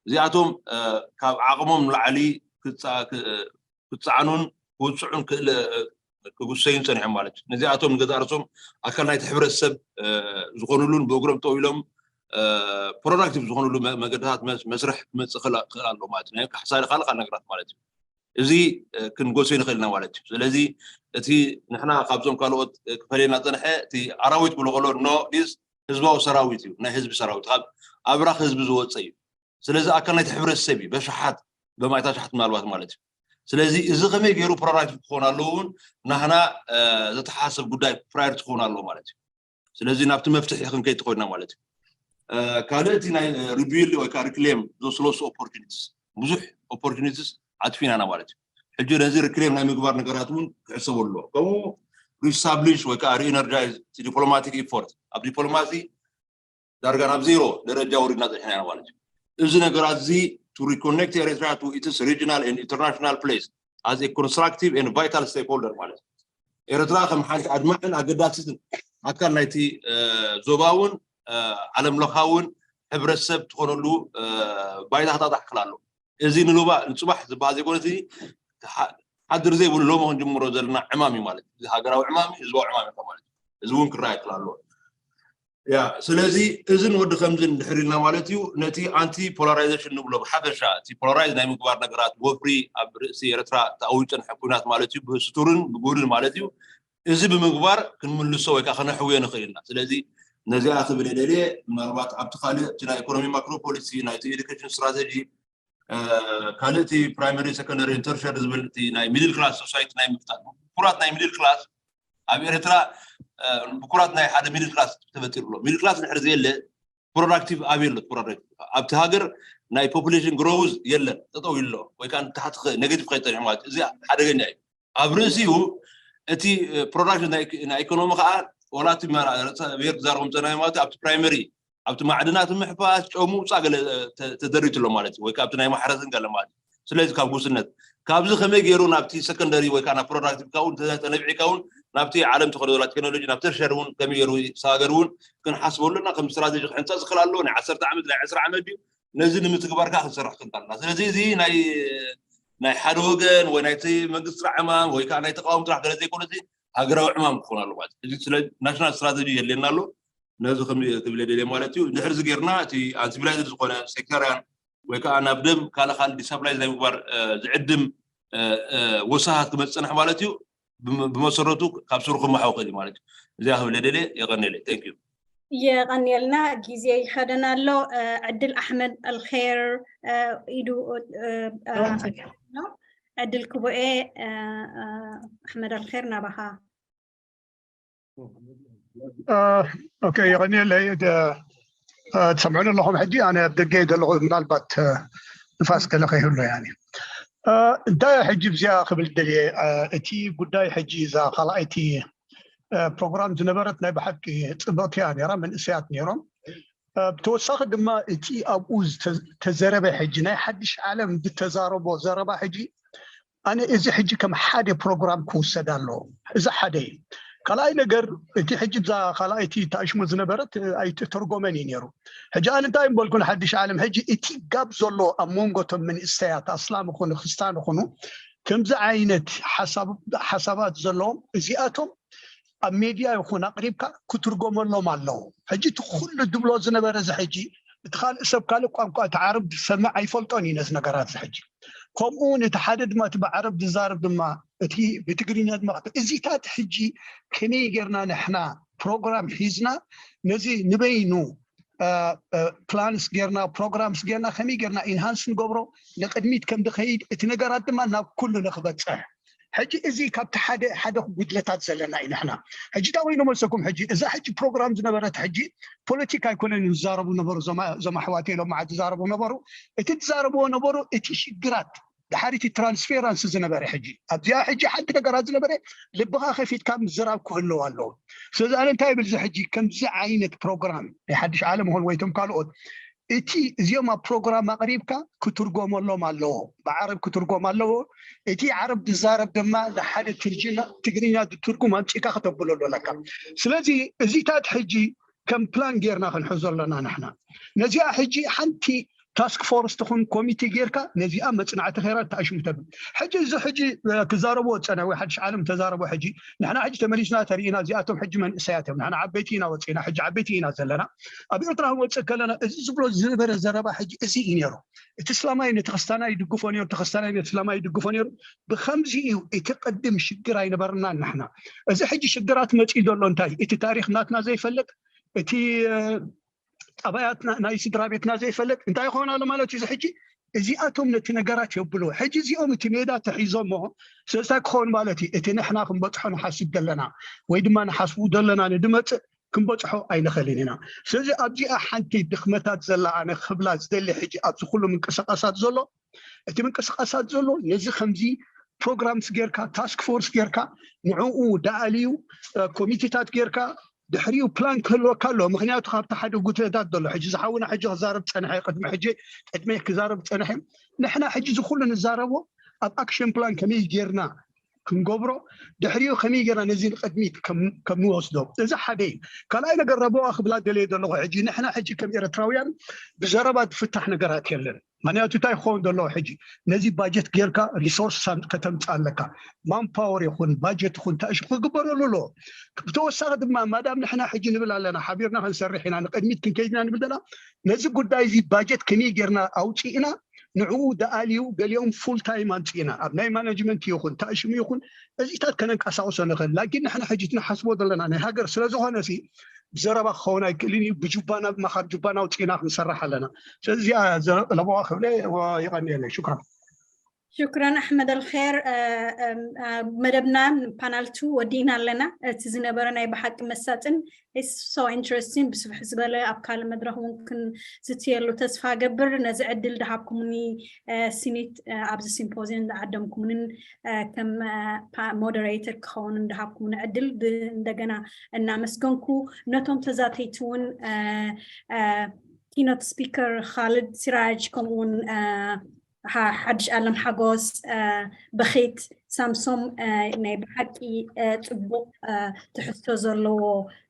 እዚኣቶም፣ እ፣ ካብ ዓቕሞም ንላዕሊ ክጻ-፣ ክ-፣ ክጻዕኑን ክውጽዑን ክእል-፣ ክጉሰዩን ጸኒሖም ማለት እዩ። ነዚኣቶም ንገዛእ ርእሶም ኣካል ናይቲ ሕብረተሰብ፣ እ፣ ዝኾኑሉን ብእግሮም ጠው ኢሎም፣ እ፣ ፕሮዳክቲቭ ዝኾኑሉ መ-፣ መገድታት መስ-፣ መስርሕ ክመጽእ ክኽእል፣ ክኽእል ኣለዎ ማለት እዩ። ናይ ካሕሳ ካልእ ካልእ ነገራት ማለት እዩ። እዚ፣ እ፣ ክንጎስዮ ንኽእል ኢና ማለት እዩ። ስለዚ እቲ ንሕና ካብዞም ካልኦት፣ እ፣ ክፈልየና ዝጸንሐ እቲ ኣራዊት ብሎ ከሎ ኖ ዲስ ህዝባዊ ሰራዊት እዩ፣ ናይ ህዝቢ ሰራዊት፣ ካብ ኣብራኽ ህዝቢ ዝወጸ እዩ። ስለዚ ኣካል ናይቲ ሕብረተሰብ እዩ፣ በሽሓት፣ በማእታ ሽሓት ምናልባት ማለት እዩ። ስለዚ እዚ ከመይ ገይሩ ፕራዮሪቲ ክኸውን ኣለዎ እውን ናህና፣ እ፣ ዘተሓሳስብ ጉዳይ ፕራዮሪቲ ክኸውን ኣለዎ ማለት እዩ። ስለዚ ናብቲ መፍትሒ ክንከይድ ተኾይንና ማለት እዩ። እ፣ ካልእ እቲ ናይ፣ እ፣ ሪቢልድ ወይ ከዓ ሪክሌም those lost opportunities፣ ብዙሕ ኦፖርቹኒቲስ ኣጥፊናና ማለት እዩ። ሕጂ ነዚ ሪክሌም ናይ ምግባር ነገራት እውን ክሕሰበሉ ኣለዎ። ከምኡ ሪስታብሊሽ ወይ ከዓ ሪኤነርጃይዝ ዲፕሎማቲክ ኢፎርት፣ ኣብ ዲፕሎማሲ ዳርጋ ናብ ዜሮ ደረጃ ወሪድና ጸኒሕና ኢና ማለት እዩ። እዚ ነገራት እዚ to reconnect Eritrea to its regional and international place as a constructive and vital stakeholder ማለት እዩ። ኤርትራ ከም ሓንቲ ኣድማዕን ኣገዳሲትን ኣካል ናይቲ፣ እ፣ ዞባውን፣ እ፣ ዓለም ለኻውን ሕብረተሰብ ትኾነሉ፣ እ፣ ባይታ ክጣጣሕ ክኽእል ኣለዎ። እዚ ንሎባ ንጽባሕ ዝበሃል ዘይኮነ፣ እዚ ሓ-፣ ሓድር ዘይብሉ ሎሚ ክንጅምሮ ዘለና ዕማም እዩ ማለት እዩ። እዚ ሃገራዊ ዕማም እዩ፣ ህዝባዊ ዕማም እዩ ማለት እዩ። እዚ እውን ክረኣይ ክኽእል ኣለዎ። ያ፣ ስለዚ እዝን ወዲ ከምዚ እንድሕር ኢልና ማለት እዩ፣ ነቲ ኣንቲ ፖላራይዜሽን ንብሎ ብሓፈሻ፣ እቲ ፖላራይዝ ናይ ምግባር ነገራት ወፍሪ ኣብ ርእሲ ኤርትራ ተኣዊጁ ዝጸንሐ ኩናት ማለት እዩ፣ ብስቱርን ብጉህድን ማለት እዩ። እዚ ብምግባር ክንምልሶ ወይ ከዓ ከነሕውዮ ንኽእል ኢና። ስለሊ ነዚኣ ክብል እየ ደልየ። ምናልባት ኣብቲ ካልእ፣ እቲ ናይ ኢኮኖሚ ማክሮ ፖሊሲ፣ ናይቲ ኤዱኬሽን ስትራተጂ፣ እ፣ ካልእ እቲ ፕራይመሪ፣ ሰከንደሪ፣ ተርሸሪ ዝብል እቲ ናይ ሚድል ክላስ ሶሳይቲ ናይ ምፍጣር፣ ብኩራት ናይ ሚድል ክላስ ኣብ ኤርትራ፣ እ፣ ብኩራት ናይ ሓደ ሚድል ክላስ ተፈጢሩ ኣሎ። ሚድል ክላስ ድሕሪ ዘየለ ፕሮዳክቲቭ ኣበይ ኣሎ? ፕሮዳክቲቭ ኣብቲ ሃገር ናይ ፖፑሌሽን ግሮውዝ የለን፣ ጠጠው ኢሉ ኣሎ፣ ወይ ከዓ ንታሕቲ ኸ-፣ ኔጌቲቭ ከይጸንሕ ማለት እዩ። እዚ ሓደገኛ እዩ። ኣብ ርእሲኡ እቲ፣ እ፣ ፕሮዳክሽን ናይ፣ ናይ ኢኮኖሚ ከዓ ዋላ እቲ መራ-፣ ርእሰ ብሔር ክዛረቦም ዝጸናዩ ማለት ኣብቲ ፕራይመሪ፣ ኣብቲ ማዕድናት ምሕፋስ፣ ጨው ምውፃእ ገለ፣ እ፣ ተ-፣ ተደሪቱ ኣሎ ማለት እዩ፣ ወይ ከዓ ኣብቲ ናይ ማሕረስን ገለ ማለት እዩ። ስለዚ ካብ ጉስነት ካብዚ ከመይ ገይሩ ናብቲ ሰከንደሪ ወይ ከዓ ናብ ፕሮዳክቲቭ እውን ተነቢዕካ እውን ናብቲ ዓለም ተኸዶ ዘላ ቴክኖሎጂ ናብ ተርሸሪ እውን ከመይ ገይሩ ሰጋገር እውን ክንሓስበሉ እና ከም ስትራቴጂ ክሕንፀፅ ዝኽእል ኣለዎ። ናይ ዓሰርተ ዓመት ናይ ዕስራ ዓመት ድዩ? ነዚ ንምትግባር ከዓ ክንሰርሕ ክንካልና። ስለዚ እዚ ናይ፣ ናይ ሓደ ወገን ወይ ናይቲ መንግስቲ ጥራሕ ዕማም ወይ ከዓ ናይ ተቃወምቲ ጥራሕ ገለ ዘይኮነ፣ እዚ ሃገራዊ ዕማም ክኾን ኣለዎ ማለት እዩ። እዚ ስለ ናሽናል ስትራቴጂ የድልየና ኣሎ። ነዚ ከም ክብል የደልየ ማለት እዩ። ድሕሪ እዚ ጌርና እቲ ኣንሲቪላይዝድ ዝኾነ ሴክተርያን ወይ ከዓ ናብ ደም ካልእ ካልእ ዲስታብላይዝ ናይ ምግባር፣ እ፣ ዝዕድም፣ እ፣ እ፣ ወሳሃት ክመፅእ ዝፀንሐ ማለት እዩ። ብመ-፣ ብመሰረቱ ካብ ስሩ ክመሓው ክእል እዩ ማለት እዩ። እዚኣ ክብል የደልየ። የቐንየለይ። Thank you። የቐንየልና፣ ግዜ ይኸደና ኣሎ። እ፣ ዕድል ኣሕመድ ኣልኼር፣ እ፣ ኢዱ፣ እ፣ እ፣ ኦኬ። ኣሎ። ዕድል ክቡኤ፣ እ፣ እ፣ ኣሕመድ ኣልኼር ናባኻ። ኦኬ፣ የቐንየለይ። ትሰምዑኒ ኣለኹም? ሕጂ ኣነ ኣብ ደገ ዘለኹ፣ ምናልባት ንፋስ ገለ ከይህሉ። ያኒ እንታይ ሕጂ ብዚኣ ክብል ደልየ፣ እቲ ጉዳይ ሕጂ እዛ ካልኣይቲ ፕሮግራም ዝነበረት ናይ ብሓቂ ፅብቕቲ እያ ነይራ። መንእሰያት ነይሮም። ብተወሳኺ ድማ እቲ ኣብኡ ዝተዘረበ ሕጂ ናይ ሓድሽ ዓለም ዝተዛረቦ ዘረባ ሕጂ ኣነ እዚ ሕጂ ከም ሓደ ፕሮግራም ክውሰድ ኣለዎ። እዚ ሓደ እዩ። ካልኣይ ነገር፣ እቲ ሕጂ እዛ ካልኣይቲ ተኣሽሙ ዝነበረት ኣይተተርጎመን እዩ ነይሩ። ሕጂ ኣነ እንታይ ምበልኩ ንሓድሽ ዓለም፣ ሕጂ እቲ ጋብ ዘሎ ኣብ መንጎ እቶም መንእሰያት ኣስላም ይኹኑ ክርስታን ይኹኑ ከምዚ ዓይነት ሓሳብ- ሓሳባት ዘለዎም እዚኣቶም ኣብ ሜድያ ይኹን ኣቕሪብካ ክትርጎመሎም ኣለዎ። ሕጂ እቲ ኩሉ ድብሎ ዝነበረ እዚ ሕጂ እቲ ካልእ ሰብ ካልእ ቋንቋ እቲ ዓረብ ዝሰምዕ ኣይፈልጦን እዩ ነዚ ነገራት እዚ ሕጂ። ከምኡ እውን እቲ ሓደ ድማ እቲ ብዓረብ ዝዛረብ ድማ እቲ ብትግርኛ ድማ እዚታት ሕጂ ከመይ ጌርና ንሕና ፕሮግራም ሒዝና ነዚ ንበይኑ ፕላንስ ጌርና ፕሮግራምስ ጌርና ከመይ ጌርና ኢንሃንስ ንገብሮ ንቅድሚት ከም ድኸይድ እቲ ነገራት ድማ ናብ ኩሉ ንክበፅሕ ሕጂ እዚ ካብቲ ሓደ ሓደ ጉድለታት ዘለና እዩ። ንሕና ሕጂ እንታይ ኮይኑ መሰኩም ሕጂ እዛ ሕጂ ፕሮግራም ዝነበረት ሕጂ ፖለቲካ ኣይኮነን ዝዛረቡ ነበሩ። እዞም ኣሕዋት ኢሎም መዓት ዝዛረቡ ነበሩ። እቲ ዝዛረብዎ ነበሩ እቲ ሽግራት ድሓር እቲ ትራንስፌራንስ ዝነበረ ሕጂ ኣብዚኣ ሕጂ ሓንቲ ነገራት ዝነበረ ልብኻ ከፊትካ ምዝራብ ክህልው ኣለዎ። ስለዚ ኣነ እንታይ ይብል እዚ ሕጂ ከምዚ ዓይነት ፕሮግራም ናይ ሓድሽ ዓለም ይኹን ወይቶም ካልኦት እቲ እዚኦም ኣብ ፕሮግራም ኣቕሪብካ ክትርጎመሎም ኣለዎ። ብዓረብ ክትርጎም ኣለዎ። እቲ ዓረብ ዝዛረብ ድማ ንሓደ ትርጅና ትግርኛ ዝትርጉም ኣምፂእካ ክተብለሉ ኣለካ። ስለዚ እዚታት ሕጂ ከም ፕላን ጌርና ክንሕዞ ኣለና ንሕና። ነዚኣ ሕጂ ሓንቲ ታስክ ፎርስ ትኹን ኮሚቴ ጌርካ ነዚኣ መፅናዕቲ ኸይራ ተኣሽሙ ተብል። ሕጂ እዚ ሕጂ ክዛረብዎ ዝፀንሐ ወይ ሓድሽ ዓለም ተዛረቦ ሕጂ ንሕና ሕጂ ተመሊስና ተሪኢና እዚኣቶም ሕጂ መንእሰያት እዮም። ንሕና ዓበይቲ ኢና ወፂና ሕጂ ዓበይቲ ኢና ዘለና። ኣብ ኤርትራ ክንወፅእ ከለና እዚ ዝብሎ ዝነበረ ዘረባ ሕጂ እዚ እዩ ነይሩ። እቲ እስላማይ ነቲ ክስታናይ ይድግፎ ነይሩ፣ እቲ ክስታናይ ነቲ እስላማይ ይድግፎ ነይሩ። ብከምዚ እዩ እቲ ቅድም ሽግር ኣይነበርናን ንሕና። እዚ ሕጂ ሽግራት መፂኡ ዘሎ እንታይ እቲ ታሪክ ናትና ዘይፈልጥ እቲ ጠባያትና ናይ ስድራ ቤትና ዘይፈልጥ እንታይ ይኸውን ኣሎ ማለት እዩ። እዚ ሕጂ እዚኣቶም ነቲ ነገራት የብልዎ። ሕጂ እዚኦም እቲ ሜዳ ተሒዞሞ ስለስታይ ክኸውን ማለት እዩ። እቲ ንሕና ክንበፅሖ ንሓስብ ዘለና ወይ ድማ ንሓስቡ ዘለና ንድመፅእ ክንበፅሖ ኣይንኽእልን ኢና። ስለዚ ኣብዚኣ ሓንቲ ድኽመታት ዘላ ኣነ ክብላ ዝደሊ ሕጂ ኣብዚ ኩሉ ምንቅስቃሳት ዘሎ እቲ ምንቅስቃሳት ዘሎ ነዚ ከምዚ ፕሮግራምስ ጌርካ ታስክ ፎርስ ጌርካ ንዕኡ ደኣልዩ ኮሚቴታት ጌርካ ድሕሪኡ ፕላን ክህልወካ ኣሎ። ምክንያቱ ካብቲ ሓደ ጉድለታት ዘሎ ሕጂ ዝሓውና ሕጂ ክዛረብ ፀንሐ ቅድሚ ሕጂ ቅድሚ ክዛረብ ፀንሐ ንሕና ሕጂ ዝኩሉ ንዛረቦ ኣብ ኣክሽን ፕላን ከመይ ጌርና ክንገብሮ ድሕሪኡ ከመይ ጌርና ነዚ ንቅድሚት ከም ንወስዶ እዚ ሓደ እዩ። ካልኣይ ነገር ረብዋ ክብላ ደለየ ዘለኹ ሕጂ ንሕና ሕጂ ከም ኤርትራውያን ብዘረባ ዝፍታሕ ነገራት የለን። ምክንያቱ እንታይ ክኸውን ዘለዎ ሕጂ ነዚ ባጀት ጌርካ ሪሶርስ ከተምፅእ ኣለካ። ማንፓወር ይኹን ባጀት ይኹን ተእሽ ክግበረሉ ኣለዎ። ብተወሳኺ ድማ ማዳም ንሕና ሕጂ ንብል ኣለና ሓቢርና ክንሰርሕ ኢና ንቅድሚት ክንከይድና ንብል ዘለና ነዚ ጉዳይ እዚ ባጀት ከመይ ጌርና ኣውፂእና ንዕኡ ደኣልዩ ገሊኦም ፉል ታይም ኣምፂእና ኣብ ናይ ማናጅመንት ይኹን ተእሽሙ ይኹን እዚታት ከነንቀሳቅሶ ንኽእል። ላኪን ንሕና ሕጂ ትንሓስቦ ዘለና ናይ ሃገር ስለዝኾነ ሲ ብዘረባ ክኸውን ኣይክእልን እዩ። ብጁባና ብመኻር ጁባና ኣውፂእና ክንሰርሕ ኣለና። ስለዚ እዚኣ ለበዋ ክብለ ይቐንየለይ። ሽክራን። ሽክራን ኣሕመድ ኣልኸር። መደብና ፓናልቱ ወዲእና ኣለና። እቲ ዝነበረ ናይ ብሓቂ መሳጥን so interesting ብስፍሕ ዝበለ ኣብ ካልእ መድረኽ እውን ክንዝትየሉ ተስፋ ገብር። ነዚ ዕድል ድሃብኩምኒ ሲኒት ኣብዚ ሲምፖዚየም ዝዓደምኩምንን ከም ሞደሬተር ክኸውን ድሃብኩምኒ ዕድል እንደገና እናመስገንኩ ነቶም ተዛተይቲ እውን ኪኖት ስፒከር ካልድ ሲራጅ ከምኡውን ሓድሽ ኣለም ሓጎስ በኺት ሳምሶም ናይ ብሓቂ ፅቡቕ ትሕዝቶ ዘለዎ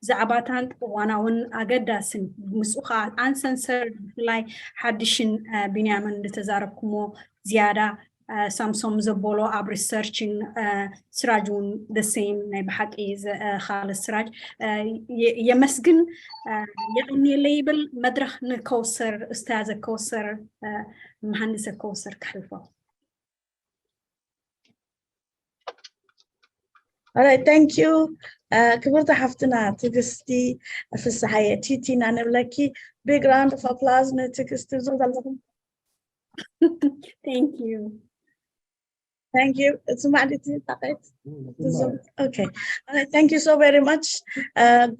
ዛዕባታን እዋናውን ኣገዳስን ምስኡ ከዓ ኣንሰንሰር ብፍላይ ሓድሽን ቢንያምን ዝተዛረብኩሞ ዝያዳ ሳምሶም ዘበሎ ኣብ ሪሰርችን ስራጅ እውን ደሴም ናይ ብሓቂ ካልድ ስራጅ የመስግን። የቐንየለይ ይብል። መድረኽ ንከውሰር እስታዘ ከውሰር መሃንዲሰ ከውሰር ክሕልፎ። Alright, thank you. ክብርቲ ሓፍትና ትግስቲ ፍስሓየ ቲቲ ኢና ንብለኪ። Big round of applause ንትግስቲ ብዙ ዘለኹም። Thank you. Thank you. It's ማለት ታቀት Okay. All right. Thank you so very much.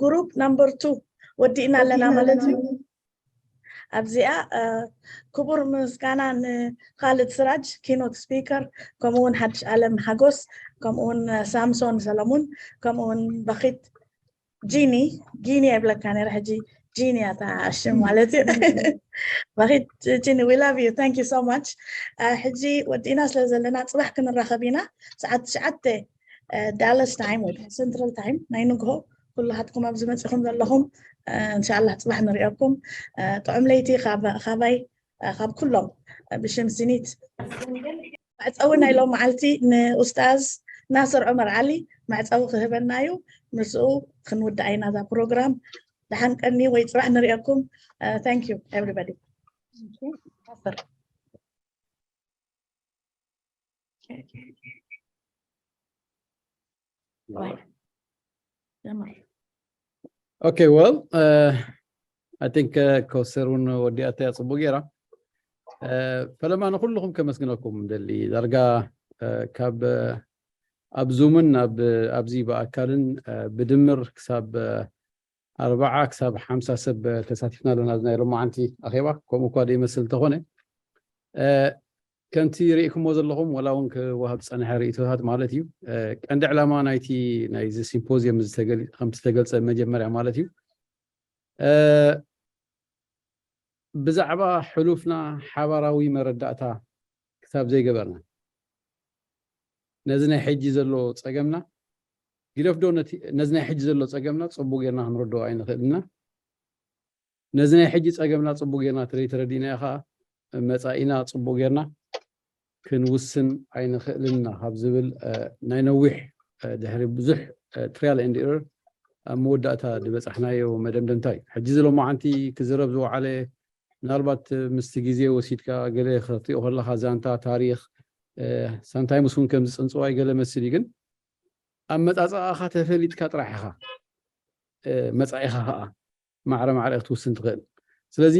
Group number two ወዲእና ኣለና ማለት እዩ። ኣብዚኣ ክቡር ምስጋና ንካልድ ስራጅ፣ keynote speaker፣ ከምኡውን ሓድሽ ኣለም ሓጎስ፣ ከምኡውን ሳምሶን ሰለሙን፣ ከምኡውን በኺት ጂኒ ጊኒ ኣይብለካ ነረ ሕጂ ጂኒ ኣታ ሽም ማለት እዩ። በኺት ጂኒ we love you, thank you so much. ሕጂ ወዲእና ስለ ዘለና ጽባሕ ክንራኸብ ኢና። ሰዓት ትሽዓተ Dallas time ወይ Central time ናይ ንግሆ። ኩላትኩም ኣብዚ መጺኹም ዘለኹም እንሻላ ጽባሕ ንሪኦኩም። ጥዑም ለይቲ ካባይ ካብ ኩሎም ብሽም ሲኒት። መዕፀዊ ናይ ሎም መዓልቲ ንኡስታዝ ናስር ዑመር ዓሊ መዕፀዊ ክህበና እዩ። ምስኡ ክንውድኣ ኢና እዛ ፕሮግራም። ደሓን ቀኒ ወይ ጽባሕ ንሪኦኩም። Thank you everybody. Okay, well, I think ከውሰር እውን ወዲኣታ እያ ጽቡቅ ገይራ። ፈለማ ንኩልኹም ከመስግነኩም ደሊ ዳርጋ ካብ ኣብ ዙምን ኣብዚ ብኣካልን ብድምር ክሳብ ኣርባዓ ክሳብ ሓምሳ ሰብ ተሳቲፍና ኣለና ኣብዚ ናይ ሎማዓንቲ ኣኼባ። ከምኡ እኳ ዘይመስል እንተኾነ ከምቲ ርኢኩሞ ዘለኹም ወላ እውን ክወሃብ ዝፀንሐ ርእቶታት ማለት እዩ። ቀንዲ ዕላማ ናይቲ ናይዚ ሲምፖዚየም ከምቲ ዝተገልፀ መጀመርያ ማለት እዩ ብዛዕባ ሕሉፍና ሓባራዊ መረዳእታ ክሳብ ዘይገበርና ነዚ ናይ ሕጂ ዘሎ ፀገምና ግደፍዶ ነዚ ናይ ሕጂ ዘሎ ፀገምና ፅቡቅ ጌርና ክንረድኦ ኣይንኽእልና። ነዚ ናይ ሕጂ ፀገምና ፅቡቅ ጌርና ተዘይተረዲእናዮ ከዓ መፃኢና ፅቡቅ ጌርና ክንውስን ኣይንኽእልን ኢና ካብ ዝብል ናይ ነዊሕ ድሕሪ ብዙሕ trial and error ኣብ መወዳእታ ዝበፃሕናዮ መደምደምታ እዩ። ሕጂ እዚ ሎማዓንቲ ክዝረብ ዝወዓለ ምናልባት ምስቲ ግዜ ወሲድካ ገለ ክትሪኦ ከለካ ዛንታ ታሪክ sometimes እውን ከም ዝፅንፅዋይ ገለ መስል እዩ ግን ኣመፃፅኣኻ ተፈሊጥካ ጥራሕ ኢኻ መፃኢኻ ከዓ ማዕረ ማዕረ ክትውስን ትኽእል። ስለዚ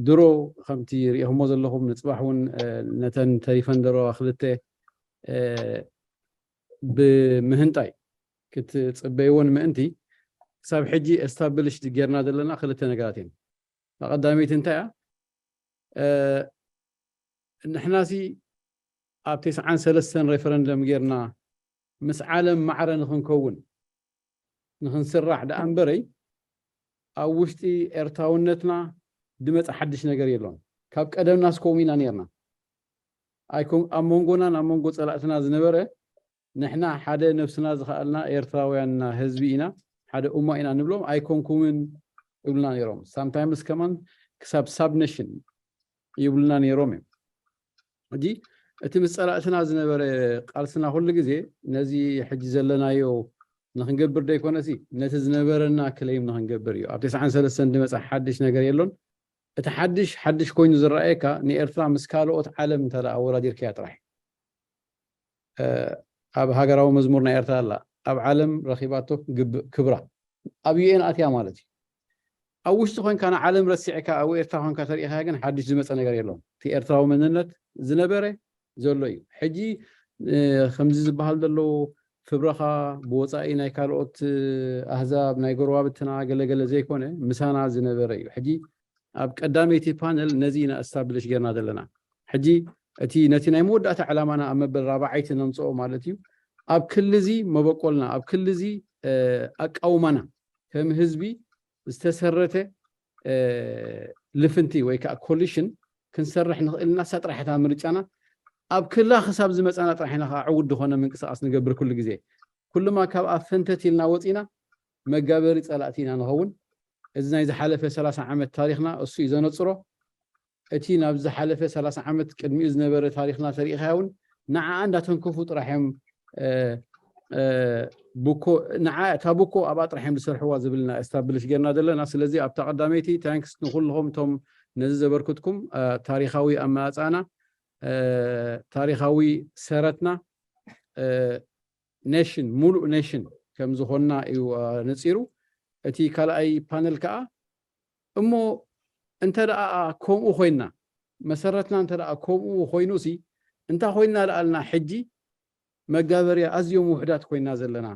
ድሮ ከምቲ ሪኢኹሞ ዘለኹም ንፅባሕ እውን ነተን ተሪፈን ዘለዋ ክልተ ብምህንጣይ ክትፅበይዎን ምእንቲ ክሳብ ሕጂ established ጌርና ዘለና ክልተ ነገራት እየን። ቀዳመይቲ እንታይ እያ? ንሕናሲ ኣብ ተስዓን ሰለስተን referendum ጌርና ምስ ዓለም ማዕረ ንክንከውን ንክንስራሕ ደኣ እምበረይ ኣብ ውሽጢ ኤርትራውነትና ዝመፀ ሓድሽ ነገር የሎን። ካብ ቀደምናስ ከምኡ ኢና ኔርና። ኣብ መንጎናን ኣብ መንጎ ፀላእትና ዝነበረ ንሕና ሓደ ነብስና ዝኸኣልና ኤርትራውያንና ህዝቢ ኢና፣ ሓደ እማ ኢና ንብሎም ኣይኮንኩምን ይብሉና ነይሮም። Sometimes ከማን ክሳብ submission ይብሉና ነይሮም እዮም። ሕጂ እቲ ምስ ፀላእትና ዝነበረ ቃልስና ኩሉ ግዜ ነዚ ሕጂ ዘለናዮ ንክንገብር ዘይኮነሲ ነቲ ዝነበረና ክለይም ንክንገብር እዩ። ኣብ ተስዓን ሰለስተን ዝመፀ ሓድሽ ነገር የሎን። እቲ ሓድሽ ሓድሽ ኮይኑ ዝረኣየካ ንኤርትራ ምስ ካልኦት ዓለም እንተ ኣወዳዲርካያ ጥራሕ ኣብ ሃገራዊ መዝሙር ናይ ኤርትራ ኣላ ኣብ ዓለም ረኺባቶ ግብእ ክብራ ኣብ ዩኤን ኣትያ ማለት እዩ። ኣብ ውሽጢ ኮንካ ንዓለም ረሲዕካ ኣብ ኤርትራ ኮንካ ተሪኢኻ ግን ሓድሽ ዝመፀ ነገር የለውም። እቲ ኤርትራዊ መንነት ዝነበረ ዘሎ እዩ። ሕጂ ከምዚ ዝበሃል ዘሎ ክብረኻ ብወፃኢ ናይ ካልኦት ኣህዛብ ናይ ጎረባብትና ገለገለ ዘይኮነ ምሳና ዝነበረ እዩ። ሕጂ ኣብ ቀዳመይቲ ፓነል ነዚ ኢና establish ጌርና ዘለና። ሕጂ እቲ ነቲ ናይ መወዳእታ ዕላማና ኣብ መበል ራብዓይቲ ነምፅኦ ማለት እዩ። ኣብ ክሊ እዚ መበቆልና ኣብ ክሊ እዚ ኣቃውማና ከም ህዝቢ ዝተሰረተ ልፍንቲ ወይ ከዓ coalition ክንሰርሕ ንኽእል ኢና። እሳ ጥራሕ እታ ምርጫና ኣብ ክላ ክሳብ ዝመፃና ጥራሕ ኢና ከዓ ዕውት ዝኾነ ምንቅስቃስ ንገብር ኩሉ ግዜ። ኩሉማ ካብ ኣብ ፈንተት ኢልና ወፂና መጋበሪ ፀላእቲ ኢና ንኸውን። እዚ ናይ ዝሓለፈ ሰላሳ ዓመት ታሪክና እሱ እዩ ዘነፅሮ። እቲ ናብ ዝሓለፈ ሰላሳ ዓመት ቅድሚኡ ዝነበረ ታሪክና ተሪኢኻዮ እውን ንዓኣ እንዳተንከፉ ጥራሕ እዮም ንዓ እታ ቡኮ ኣብኣ ጥራሕ እዮም ዝሰርሕዋ ዝብልና establish ጌርና ዘለና። ስለዚ ኣብታ ቀዳመይቲ ታንክስ ንኩልኹም እቶም ነዚ ዘበርክትኩም ታሪካዊ ኣመፃፅኣና ታሪካዊ ሰረትና ኔሽን ሙሉእ ኔሽን ከም ዝኾንና እዩ ነፂሩ። እቲ ካልኣይ ፓነል ከዓ እሞ እንተ ደኣ ከምኡ ኮይንና መሰረትና እንተ ደኣ ከምኡ ኮይኑ ሲ እንታይ ኮይና ደኣልና ሕጂ? መጋበርያ ኣዝዮም ውሕዳት ኮይና ዘለና።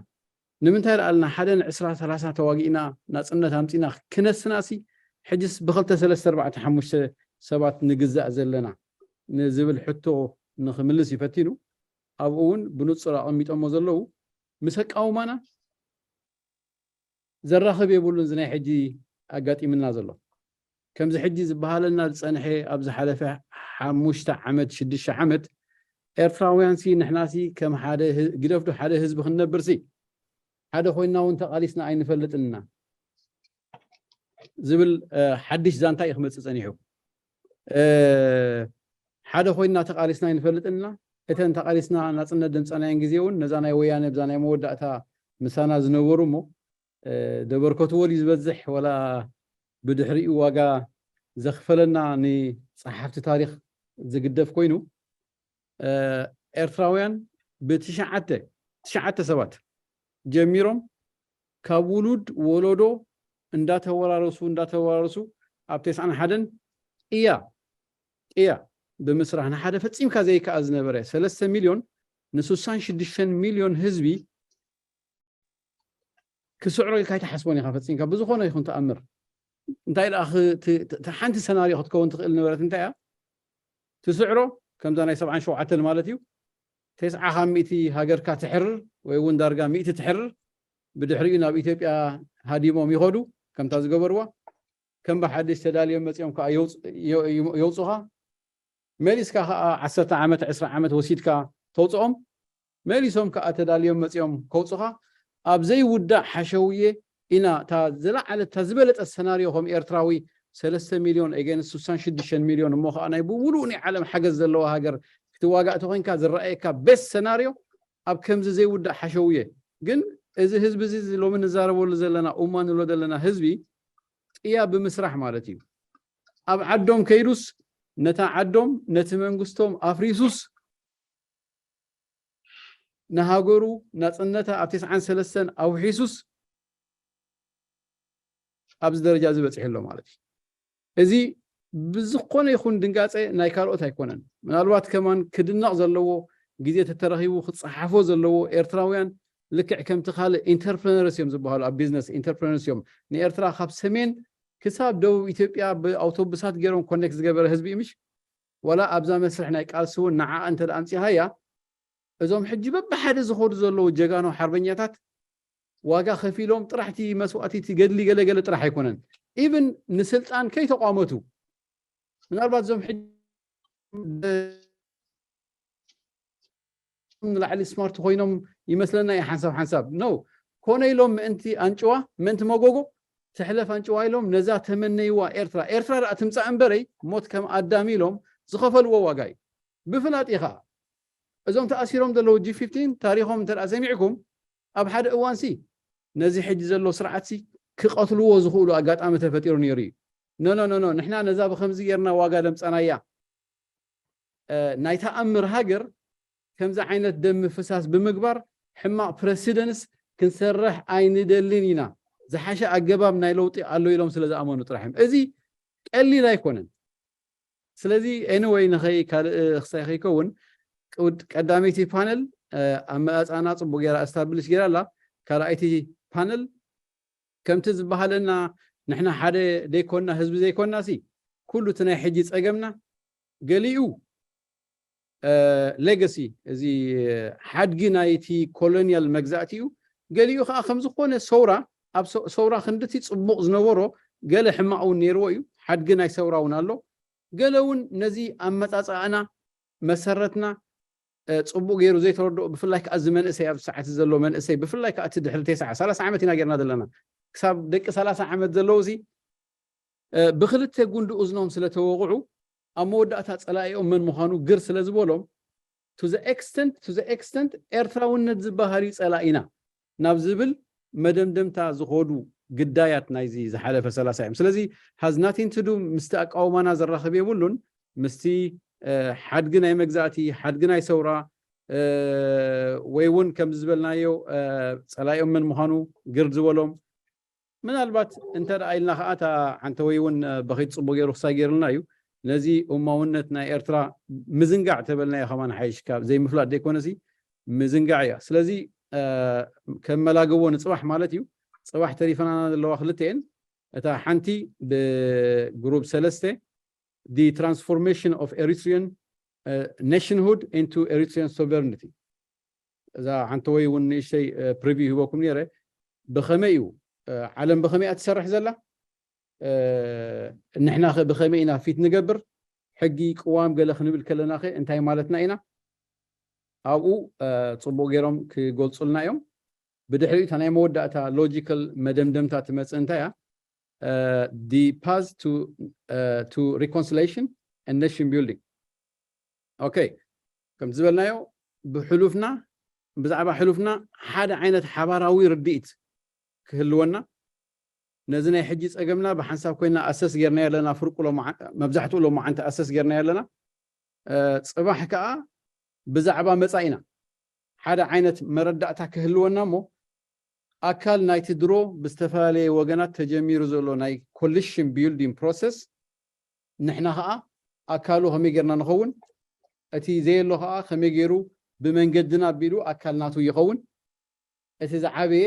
ንምንታይ ደኣልና ሓደ ንዕስራ ሰላሳ ተዋጊእና ናጽነት ኣምጺና ክነስናሲ፣ ሕጅስ ብክልተ ሰለስተ ኣርባዕተ ሓሙሽተ ሰባት ንግዛእ ዘለና ንዝብል ሕቶ ንክምልስ ይፈቲኑ። ኣብኡ እውን ብንጹር ኣቐሚጦሞ ዘለዉ ምስ ኣቃውማና ዘራኽብ የብሉን። እዚ ናይ ሕጂ ኣጋጢምና ዘሎ ከምዚ ሕጂ ዝበሃለና ዝጸንሐ ኣብ ዝሓለፈ ሓሙሽተ ዓመት ሽዱሽተ ዓመት ኤርትራውያን ሲ ንሕና ሲ ከም ሓደ ህ- ግደፍ ዶ ሓደ ህዝቢ ክንነብር ሲ ሓደ ኮይና እውን ተቓሊስና ኣይንፈልጥን ኢና ዝብል እ፣ ሓድሽ ዛንታ እዩ ክመጽእ ጸኒሑ። እ፣ ሓደ ኮይና ተቓሊስና ኣይንፈልጥን ኢና። እተን ተቓሊስና ናጽነት ደምጸናየን ግዜ እውን ነዛ ናይ ወያነ ብዛ ናይ መወዳእታ ምሳና ዝነበሩ እሞ እ፣ ደበርከትዎ ድዩ ዝበዝሕ ወላ ብድሕሪኡ ዋጋ ዘኽፈለና ንጸሓፍቲ ታሪኽ ዝግደፍ ኮይኑ እ፣ ኤርትራውያን ብትሽዓተ ትሽዓተ ሰባት ጀሚሮም ካብ ውሉድ ወለዶ እንዳተወራረሱ እንዳተወራረሱ ኣብ ተስዓን ሓደን ቅያ ቅያ ብምስራሕ ንሓደ ፈጺምካ ዘይከኣል ዝነበረ ሰለስተ ሚልዮን ንስሳን ሽዱሽተን ሚልዮን ህዝቢ ክስዕሮ ኢልካ ኣይትሓስቦን ኢኻ ፈጺምካ ብዝኾነ ይኹን ተኣምር እንታይ ደኣ ክ- ት- ት- ሓንቲ ሰናርዮ ክትከውን ትኽእል ነበረት እንታይ እያ ትስዕሮ ከምዛ ናይ ሰብዓን ሸውዓተን ማለት እዩ ተስዓ ካብ ሚእቲ ሃገርካ ትሕርር ወይ እውን ዳርጋ ሚእቲ ትሕርር ብድሕሪኡ ናብ ኢትዮጵያ ሃዲሞም ይኸዱ ከምታ ዝገበርዋ ከም ብሓድሽ ተዳልዮም መጺኦም ከዓ የውፅ- የ- የ- የውፁኻ መሊስካ ከዓ ዓሰርተ ዓመት ዕስራ ዓመት ወሲድካ ተውፅኦም መሊሶም ከዓ ተዳልዮም መፂኦም ከውፁኻ ኣብ ዘይውዳእ ሓሸውየ ኢና እታ ዝለዓለት እታ ዝበለፀት ሰናርዮ ከም ኤርትራዊ ሰለስተ ሚልዮን against ስሳን ሽዱሽተን ሚልዮን እሞ ከዓ ናይ ብምሉእ ናይ ዓለም ሓገዝ ዘለዋ ሃገር ክትዋጋእ ተኮይንካ ዝረኣየካ best ሰናርዮ ኣብ ከምዚ ዘይውዳእ ሓሸውየ ግን እዚ ህዝቢ እዚ ሎሚ ንዛረበሉ ዘለና እማ ንብሎ ዘለና ህዝቢ ቅያ ብምስራሕ ማለት እዩ ኣብ ዓዶም ከይዱስ ነታ ዓዶም ነቲ መንግስቶም ኣፍሪሱስ ንሃገሩ ናፅነታ ኣብ ተስዓን ሰለስተን ኣውሒሱስ ኣብዚ ደረጃ እዚ በፂሑ ኣሎ ማለት እዩ እዚ ብዝኾነ ይኹን ድንጋፀ ናይ ካልኦት ኣይኮነን ምናልባት ከማን ክድነቕ ዘለዎ ግዜ ተተረኺቡ ክፀሓፎ ዘለዎ ኤርትራውያን ልክዕ ከምቲ ካልእ ኢንተርፕረነርስ እዮም ዝበሃሉ ኣብ ቢዝነስ ኢንተርፕረነርስ እዮም ንኤርትራ ካብ ሰሜን ክሳብ ደቡብ ኢትዮጵያ ብኣውቶቡሳት ገይሮም ኮኔክት ዝገበረ ህዝቢ እዩ ምሽ ዋላ ኣብዛ መስርሕ ናይ ቃልሲ እውን ንዓኣ እንተ ኣምፂኻያ እዞም ሕጂ በብሓደ ዝኸዱ ዘለዉ ጀጋኑ ሓርበኛታት ዋጋ ከፊሎም ጥራሕቲ መስዋእቲ እቲ ገድሊ ገለገለ ጥራሕ ኣይኮነን ኢቭን ንስልጣን ከይተቋመቱ ምናልባት እዞም ሕጂ ንላዕሊ ስማርት ኮይኖም ይመስለና እዩ ሓንሳብ ሓንሳብ no ኮነ ኢሎም ምእንቲ ኣንጭዋ ምእንቲ መጎጎ ትሕለፍ ኣንጭዋ ኢሎም ነዛ ተመነይዋ ኤርትራ ኤርትራ ደኣ ትምፃእ እምበረይ ሞት ከም ኣዳም ኢሎም ዝኸፈልዎ ዋጋ እዩ ብፍላጥ እዩ ከዓ እዞም ተኣሲሮም ዘለዉ ጂ ፊፍቲን ታሪኾም እንተ ሰሚዕኩም ኣብ ሓደ እዋንሲ ነዚ ሕጂ ዘሎ ስርዓትሲ ክቐትልዎ ዝኽእሉ ኣጋጣሚ ተፈጢሩ ነይሩ እዩ ኖ ኖ ኖ ንሕና ነዛ ብከምዚ ጌርና ዋጋ ደምፀናያ ናይ ተኣምር ሃገር ከምዚ ዓይነት ደም ምፍሳስ ብምግባር ሕማቕ ፕረሲደንስ ክንሰርሕ ኣይንደልን ኢና ዝሓሸ ኣገባብ ናይ ለውጢ ኣሎ ኢሎም ስለ ዝኣመኑ ጥራሕ እዮም እዚ ቀሊል ኣይኮነን ስለዚ anyway ንኸይ ካልእ ክሳይ ከይከውን ቀዳመይቲ ፓነል ኣመፃፅኣና ፅቡቅ ገይራ establish ገይራ ኣላ ካልኣይቲ ፓነል ከምቲ ዝበሃለና ንሕና ሓደ ዘይኮንና ህዝቢ ዘይኮንና ሲ ኩሉ እቲ ናይ ሕጂ ፀገምና ገሊኡ ሌጋሲ እዚ ሓድጊ ናይቲ ኮሎኒያል መግዛእቲ እዩ ገሊኡ ከዓ ከም ዝኾነ ሰውራ ኣብ ሰውራ ክንድቲ ፅቡቅ ዝነበሮ ገለ ሕማቅ እውን ነይርዎ እዩ ሓድጊ ናይ ሰውራ እውን ኣሎ ገለ እውን ነዚ ኣመፃፅኣና መሰረትና ፅቡቅ ገይሩ ዘይተረድኦ ብፍላይ ከዓ እዚ መንእሰይ ኣብ ሰዓት ዘሎ መንእሰይ ብፍላይ ከዓ እቲ ድሕሪ ተስዓ ሰላሳ ዓመት ኢና ጌርና ዘለና ክሳብ ደቂ ሰላሳ ዓመት ዘለዉ እዚ ብክልተ ጉንዲ እዝኖም ስለተወቕዑ ኣብ መወዳእታ ፀላኢኦም መን ምዃኑ ግር ስለ ዝበሎም to the extent to the extent ኤርትራውነት ዝበሃል እዩ ፀላኢና ናብ ዝብል መደምደምታ ዝኸዱ ግዳያት ናይዚ ዝሓለፈ ሰላሳ እዮም ስለዚ has nothing to do ምስቲ ኣቃውማና ዘራኽብ የብሉን ምስቲ ሓድጊ ናይ መግዛእቲ ሓድጊ ናይ ሰውራ ወይ እውን ከምዚ ዝበልናዮ ፀላኢኦም መን ምዃኑ ግር ዝበሎም ምናልባት እንተ ደኣ ኢልና ከዓ እታ ሓንተ ወይ እውን በኺት ፅቡቅ ገይሩ ክሳይ ገይሩልና እዩ ነዚ እማውነት ናይ ኤርትራ ምዝንጋዕ ተበልናዮ ከማን ሓይሽ ካብ ዘይምፍላጥ ዘይኮነሲ ምዝንጋዕ እያ። ስለዚ ከመላገቦ ንፅባሕ ማለት እዩ። ፅባሕ ተሪፈናና ዘለዋ ክልተኤን፣ እታ ሓንቲ ብግሩፕ ሰለስተ the transformation of Eritrean nationhood into Eritrean sovereignty። እዛ ሓንቲ ወይ እውን ንእሽተይ ፕሪቪው ሂበኩም ነይረ። ብኸመይ እዩ ዓለም ብኸመይ እያ ትሰርሕ ዘላ? ንሕና ብኸመይ ኢና ፊት ንገብር? ሕጊ ቅዋም ገለ ክንብል ከለና ከ እንታይ ማለትና ኢና? ኣብኡ ፅቡቅ ገይሮም ክገልፁልና እዮም። ብድሕሪኡ እታ ናይ መወዳእታ ሎጂካል መደምደምታ ትመፅእ እንታይ እያ? The path to reconciliation and nation building. ኦኬ፣ ከም ዝበልናዮ ብሕሉፍና ብዛዕባ ሕሉፍና ሓደ ዓይነት ሓባራዊ ርድኢት ክህልወና፣ ነዚ ናይ ሕጂ ፀገምና ብሓንሳብ ኮይና ኣሰስ ጌርና ኣለና። ፍርቁ መብዛሕትኡ ሎማዓንቲ ኣሰስ ጌርና ኣለና። ፅባሕ ከዓ ብዛዕባ መፃኢና ሓደ ዓይነት መረዳእታ ክህልወና እሞ ኣካል ናይቲ ድሮ ብዝተፈላለየ ወገናት ተጀሚሩ ዘሎ ናይ ኮሊሽን ቢልዲንግ ፕሮሰስ ንሕና ከዓ ኣካሉ ከመይ ጌርና ንኸውን፣ እቲ ዘየሎ ከዓ ከመይ ገይሩ ብመንገድና ኣቢሉ ኣካል ናቱ ይኸውን። እቲ ዝዓበየ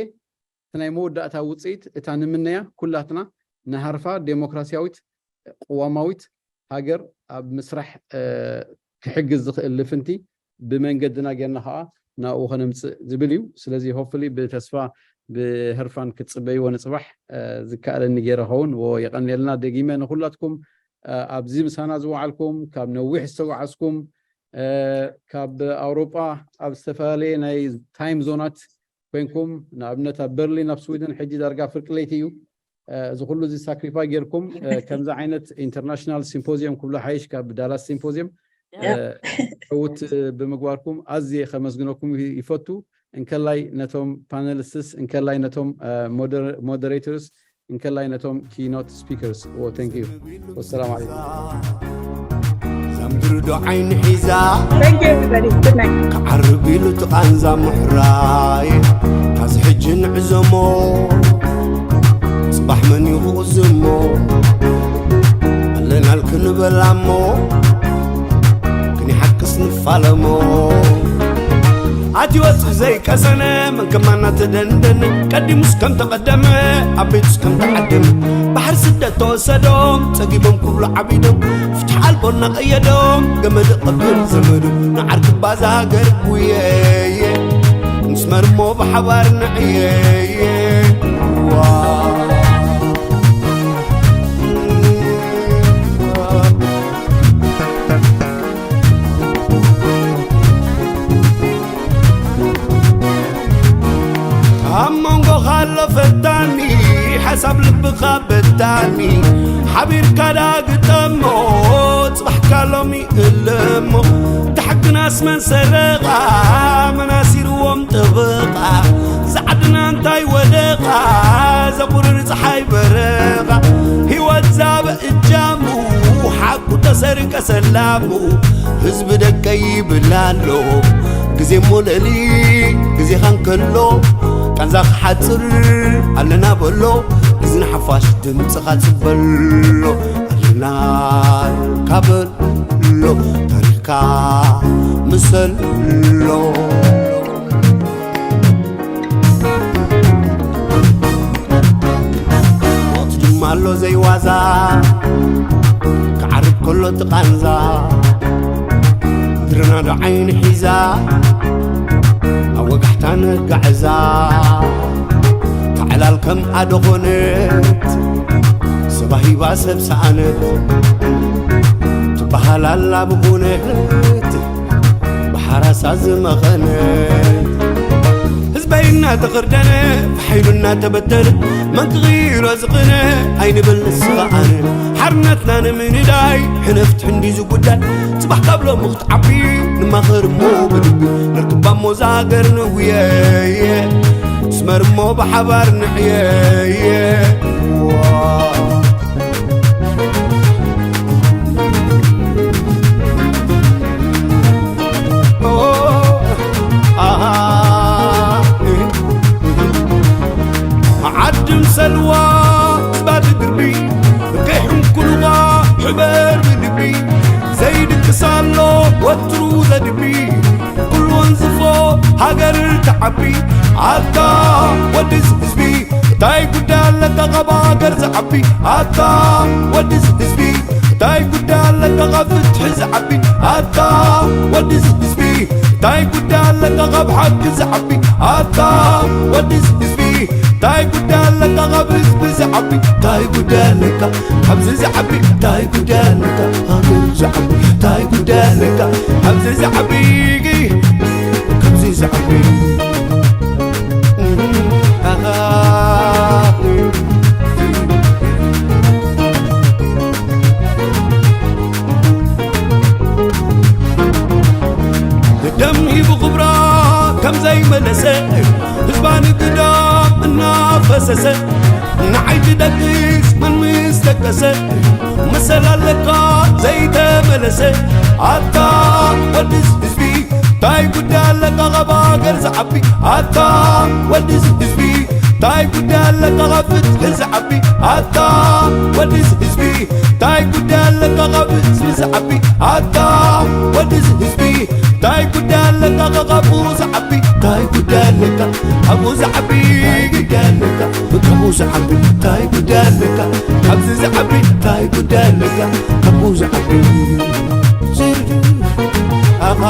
እቲ ናይ መወዳእታ ውፅኢት እታ ንምነያ ኩላትና ንሃርፋ ዴሞክራሲያዊት ቅዋማዊት ሃገር ኣብ ምስራሕ ክሕግዝ ዝኽእል ልፍንቲ ብመንገድና ጌርና ከዓ ናብኡ ከነምፅእ ዝብል እዩ። ስለዚ ሆፕፉሊ ብተስፋ ብህርፋን ክትፅበይዎ ንፅባሕ ዝከኣለኒ ገይረ ኸውን። የቐንየልና ደጊመ ንኩላትኩም ኣብዚ ምሳና ዝወዓልኩም፣ ካብ ነዊሕ ዝተጓዓዝኩም፣ ካብ ኣውሮጳ ኣብ ዝተፈላለየ ናይ ታይም ዞናት ኮይንኩም፣ ንኣብነት ኣብ በርሊን ኣብ ስዊድን ሕጂ ዳርጋ ፍርቂ ለይቲ እዩ። እዚ ኩሉ እዚ ሳክሪፋይ ጌርኩም ከምዚ ዓይነት ኢንተርናሽናል ሲምፖዚየም ክብሎ ሓይሽ ካብ ዳላስ ሲምፖዚየም ዕውት ብምግባርኩም ኣዝየ ከመስግነኩም ይፈቱ። እንከላይ ነቶም ፓነሊስትስ፣ እንከላይ ነቶም ሞደሬተርስ፣ እንከላይ ነቶም ኪኖት ስፒከርስ። Thank you። ወሰላም ዓለይኩም። ዛምድርዶ ዓይኒ ሒዛ Thank you, everybody. Good night. ክዓርብ ኢሉ ትቓንዛ ምሕራይ ካዚ ሕጂ ንዕዘሞ ጽባሕ መን ይኽእዝሞ ኣለናል ክንበላሞ ክንሓክስ ንፋለሞ ኣትወፁ ዘይቀሰነ መን ከማና ተደንደነ ቀዲሙስ ከም ተቐደመ ኣብ ቤቱስ ከም ተዓደመ ባሕሪ ስደት ተወሰዶም ጸጊቦም ክብሉ ዓቢዶም ፍትሕ ኣልቦ እናቐየዶም ገመድ ቐብል ዘመዶም ንዓርኪ ባዛ ሃገር ጉየየ ንስመርሞ ብሓባር ንዕየየ ዋ ኣብ መንጎኻ ኣሎ ፈታኒ ሓሳብ ልብኻ በታኒ ሓቢርካ ዳግጠሞ ጽባሕካ ሎሚ እለሞ ተሓግናስ መን ሰረቓ መናሲርዎም ጥበቓ ዛዕድና እንታይ ወደቓ ዘቑርር ፀሓይ በረቓ ህይወት ዛበ እጃሙ ሓቁ ተሰርቀ ሰላሙ ህዝቢ ደቀይ ይብል ኣሎ ግዜ ሞለሊ ግዜኻ እንከሎ ቃንዛ ክሓፅር ኣለና በሎ እዚ ንሓፋሽ ድምፅኻ ፅበሎ ኣለና ካበሎ ታሪኽካ ምሰሎ ወቕቲ ድማ ኣሎ ዘይዋዛ ክዓርብ ከሎ ትቓንዛ ምድርና ዶ ዓይኒ ሒዛ ኣብ ወጋሕታ ነጋዕዛ ተዕላል ከም ኣደ ኾነት ሰባሂባ ሰብ ሰኣነት ትበሃል ኣላ ብኹነት ብሓራሳ ዝመኸነ ህዝበይ እናተኸርደነ ብሓይሉ እናተበተነ መን ክቕይሮ ዝቕነ ኣይንብል ንስኻ ኣነ ሓርነትና ንምንዳይ ሕነፍት ሕንዲ ዝጉዳይ ጽባሕ ካብ ሎሚ ክትዓቢ ንማኸር እሞ ብልቢ ነርክባ እሞ ዛገር ንውየየ ስመር እሞ ብሓባር ንዕየየ ዓድም ሰልዋ ባዲ ግርቢ ከይሕንኩልዋ ሕበር ብልቢ ሃገር ትዓቢ ኣታ ወድስ ህዝቢ እንታይ ጉዳይ ኣለካ ካብ ሃገር ዝዓቢ ኣታ ወድስ ህዝቢ እንታይ ጉዳይ ኣለካ ካብ ፍትሒ ዝዓቢ ኣታ ወድስ ህዝቢ እንታይ ጉዳይ ኣለካ ካብ ሓቂ ዝዓቢ ኣታ ወድስ ህዝቢ እንታይ ጉዳይ ኣለካ ካብ ህዝቢ ዝዓቢ እንታይ ጉዳይ ኣለካ ካብዚ ዝዓቢ እንታይ ጉዳይ ኣለካ ሃገር ዝዓቢ እንታይ ጉዳይ ኣለካ ካብዚ ዝዓቢ ካብዚ ዝዓቢ ደም ሂቡ ክብራ ከም ዘይመለሰ ህዝባ ንግዳም እናፈሰሰ ንዓይ ትደቅስ መን ምስ ደቀሰ መሰል ኣለካ ዘይተመለሰ ኣታ ወድስ ህዝቢ እንታይ ጉዳይ ኣለካ ካብ ሃገር ዝዓቢ ኣታ ወድስ ህዝቢ እንታይ ጉዳይ ኣለካ ካብ ፍትሒ ዝዓቢ ኣታ ወድስ ህዝቢ እንታይ ጉዳይ ኣለካ ካብ ህዝቢ ዝዓቢ ኣታ ወድስ ህዝቢ እንታይ ጉዳይ ኣለካ ካብኡ ዝዓቢ እንታይ ጉዳይ ኣለካ ካብኡ ዝዓቢ እንታይ ጉዳይ ኣለካ ካብኡ ዝዓቢ እንታይ ጉዳይ ኣለካ ካብዚ ዝዓቢ እንታይ ጉዳይ ኣለካ ካብኡ ዝዓቢ ኣኻ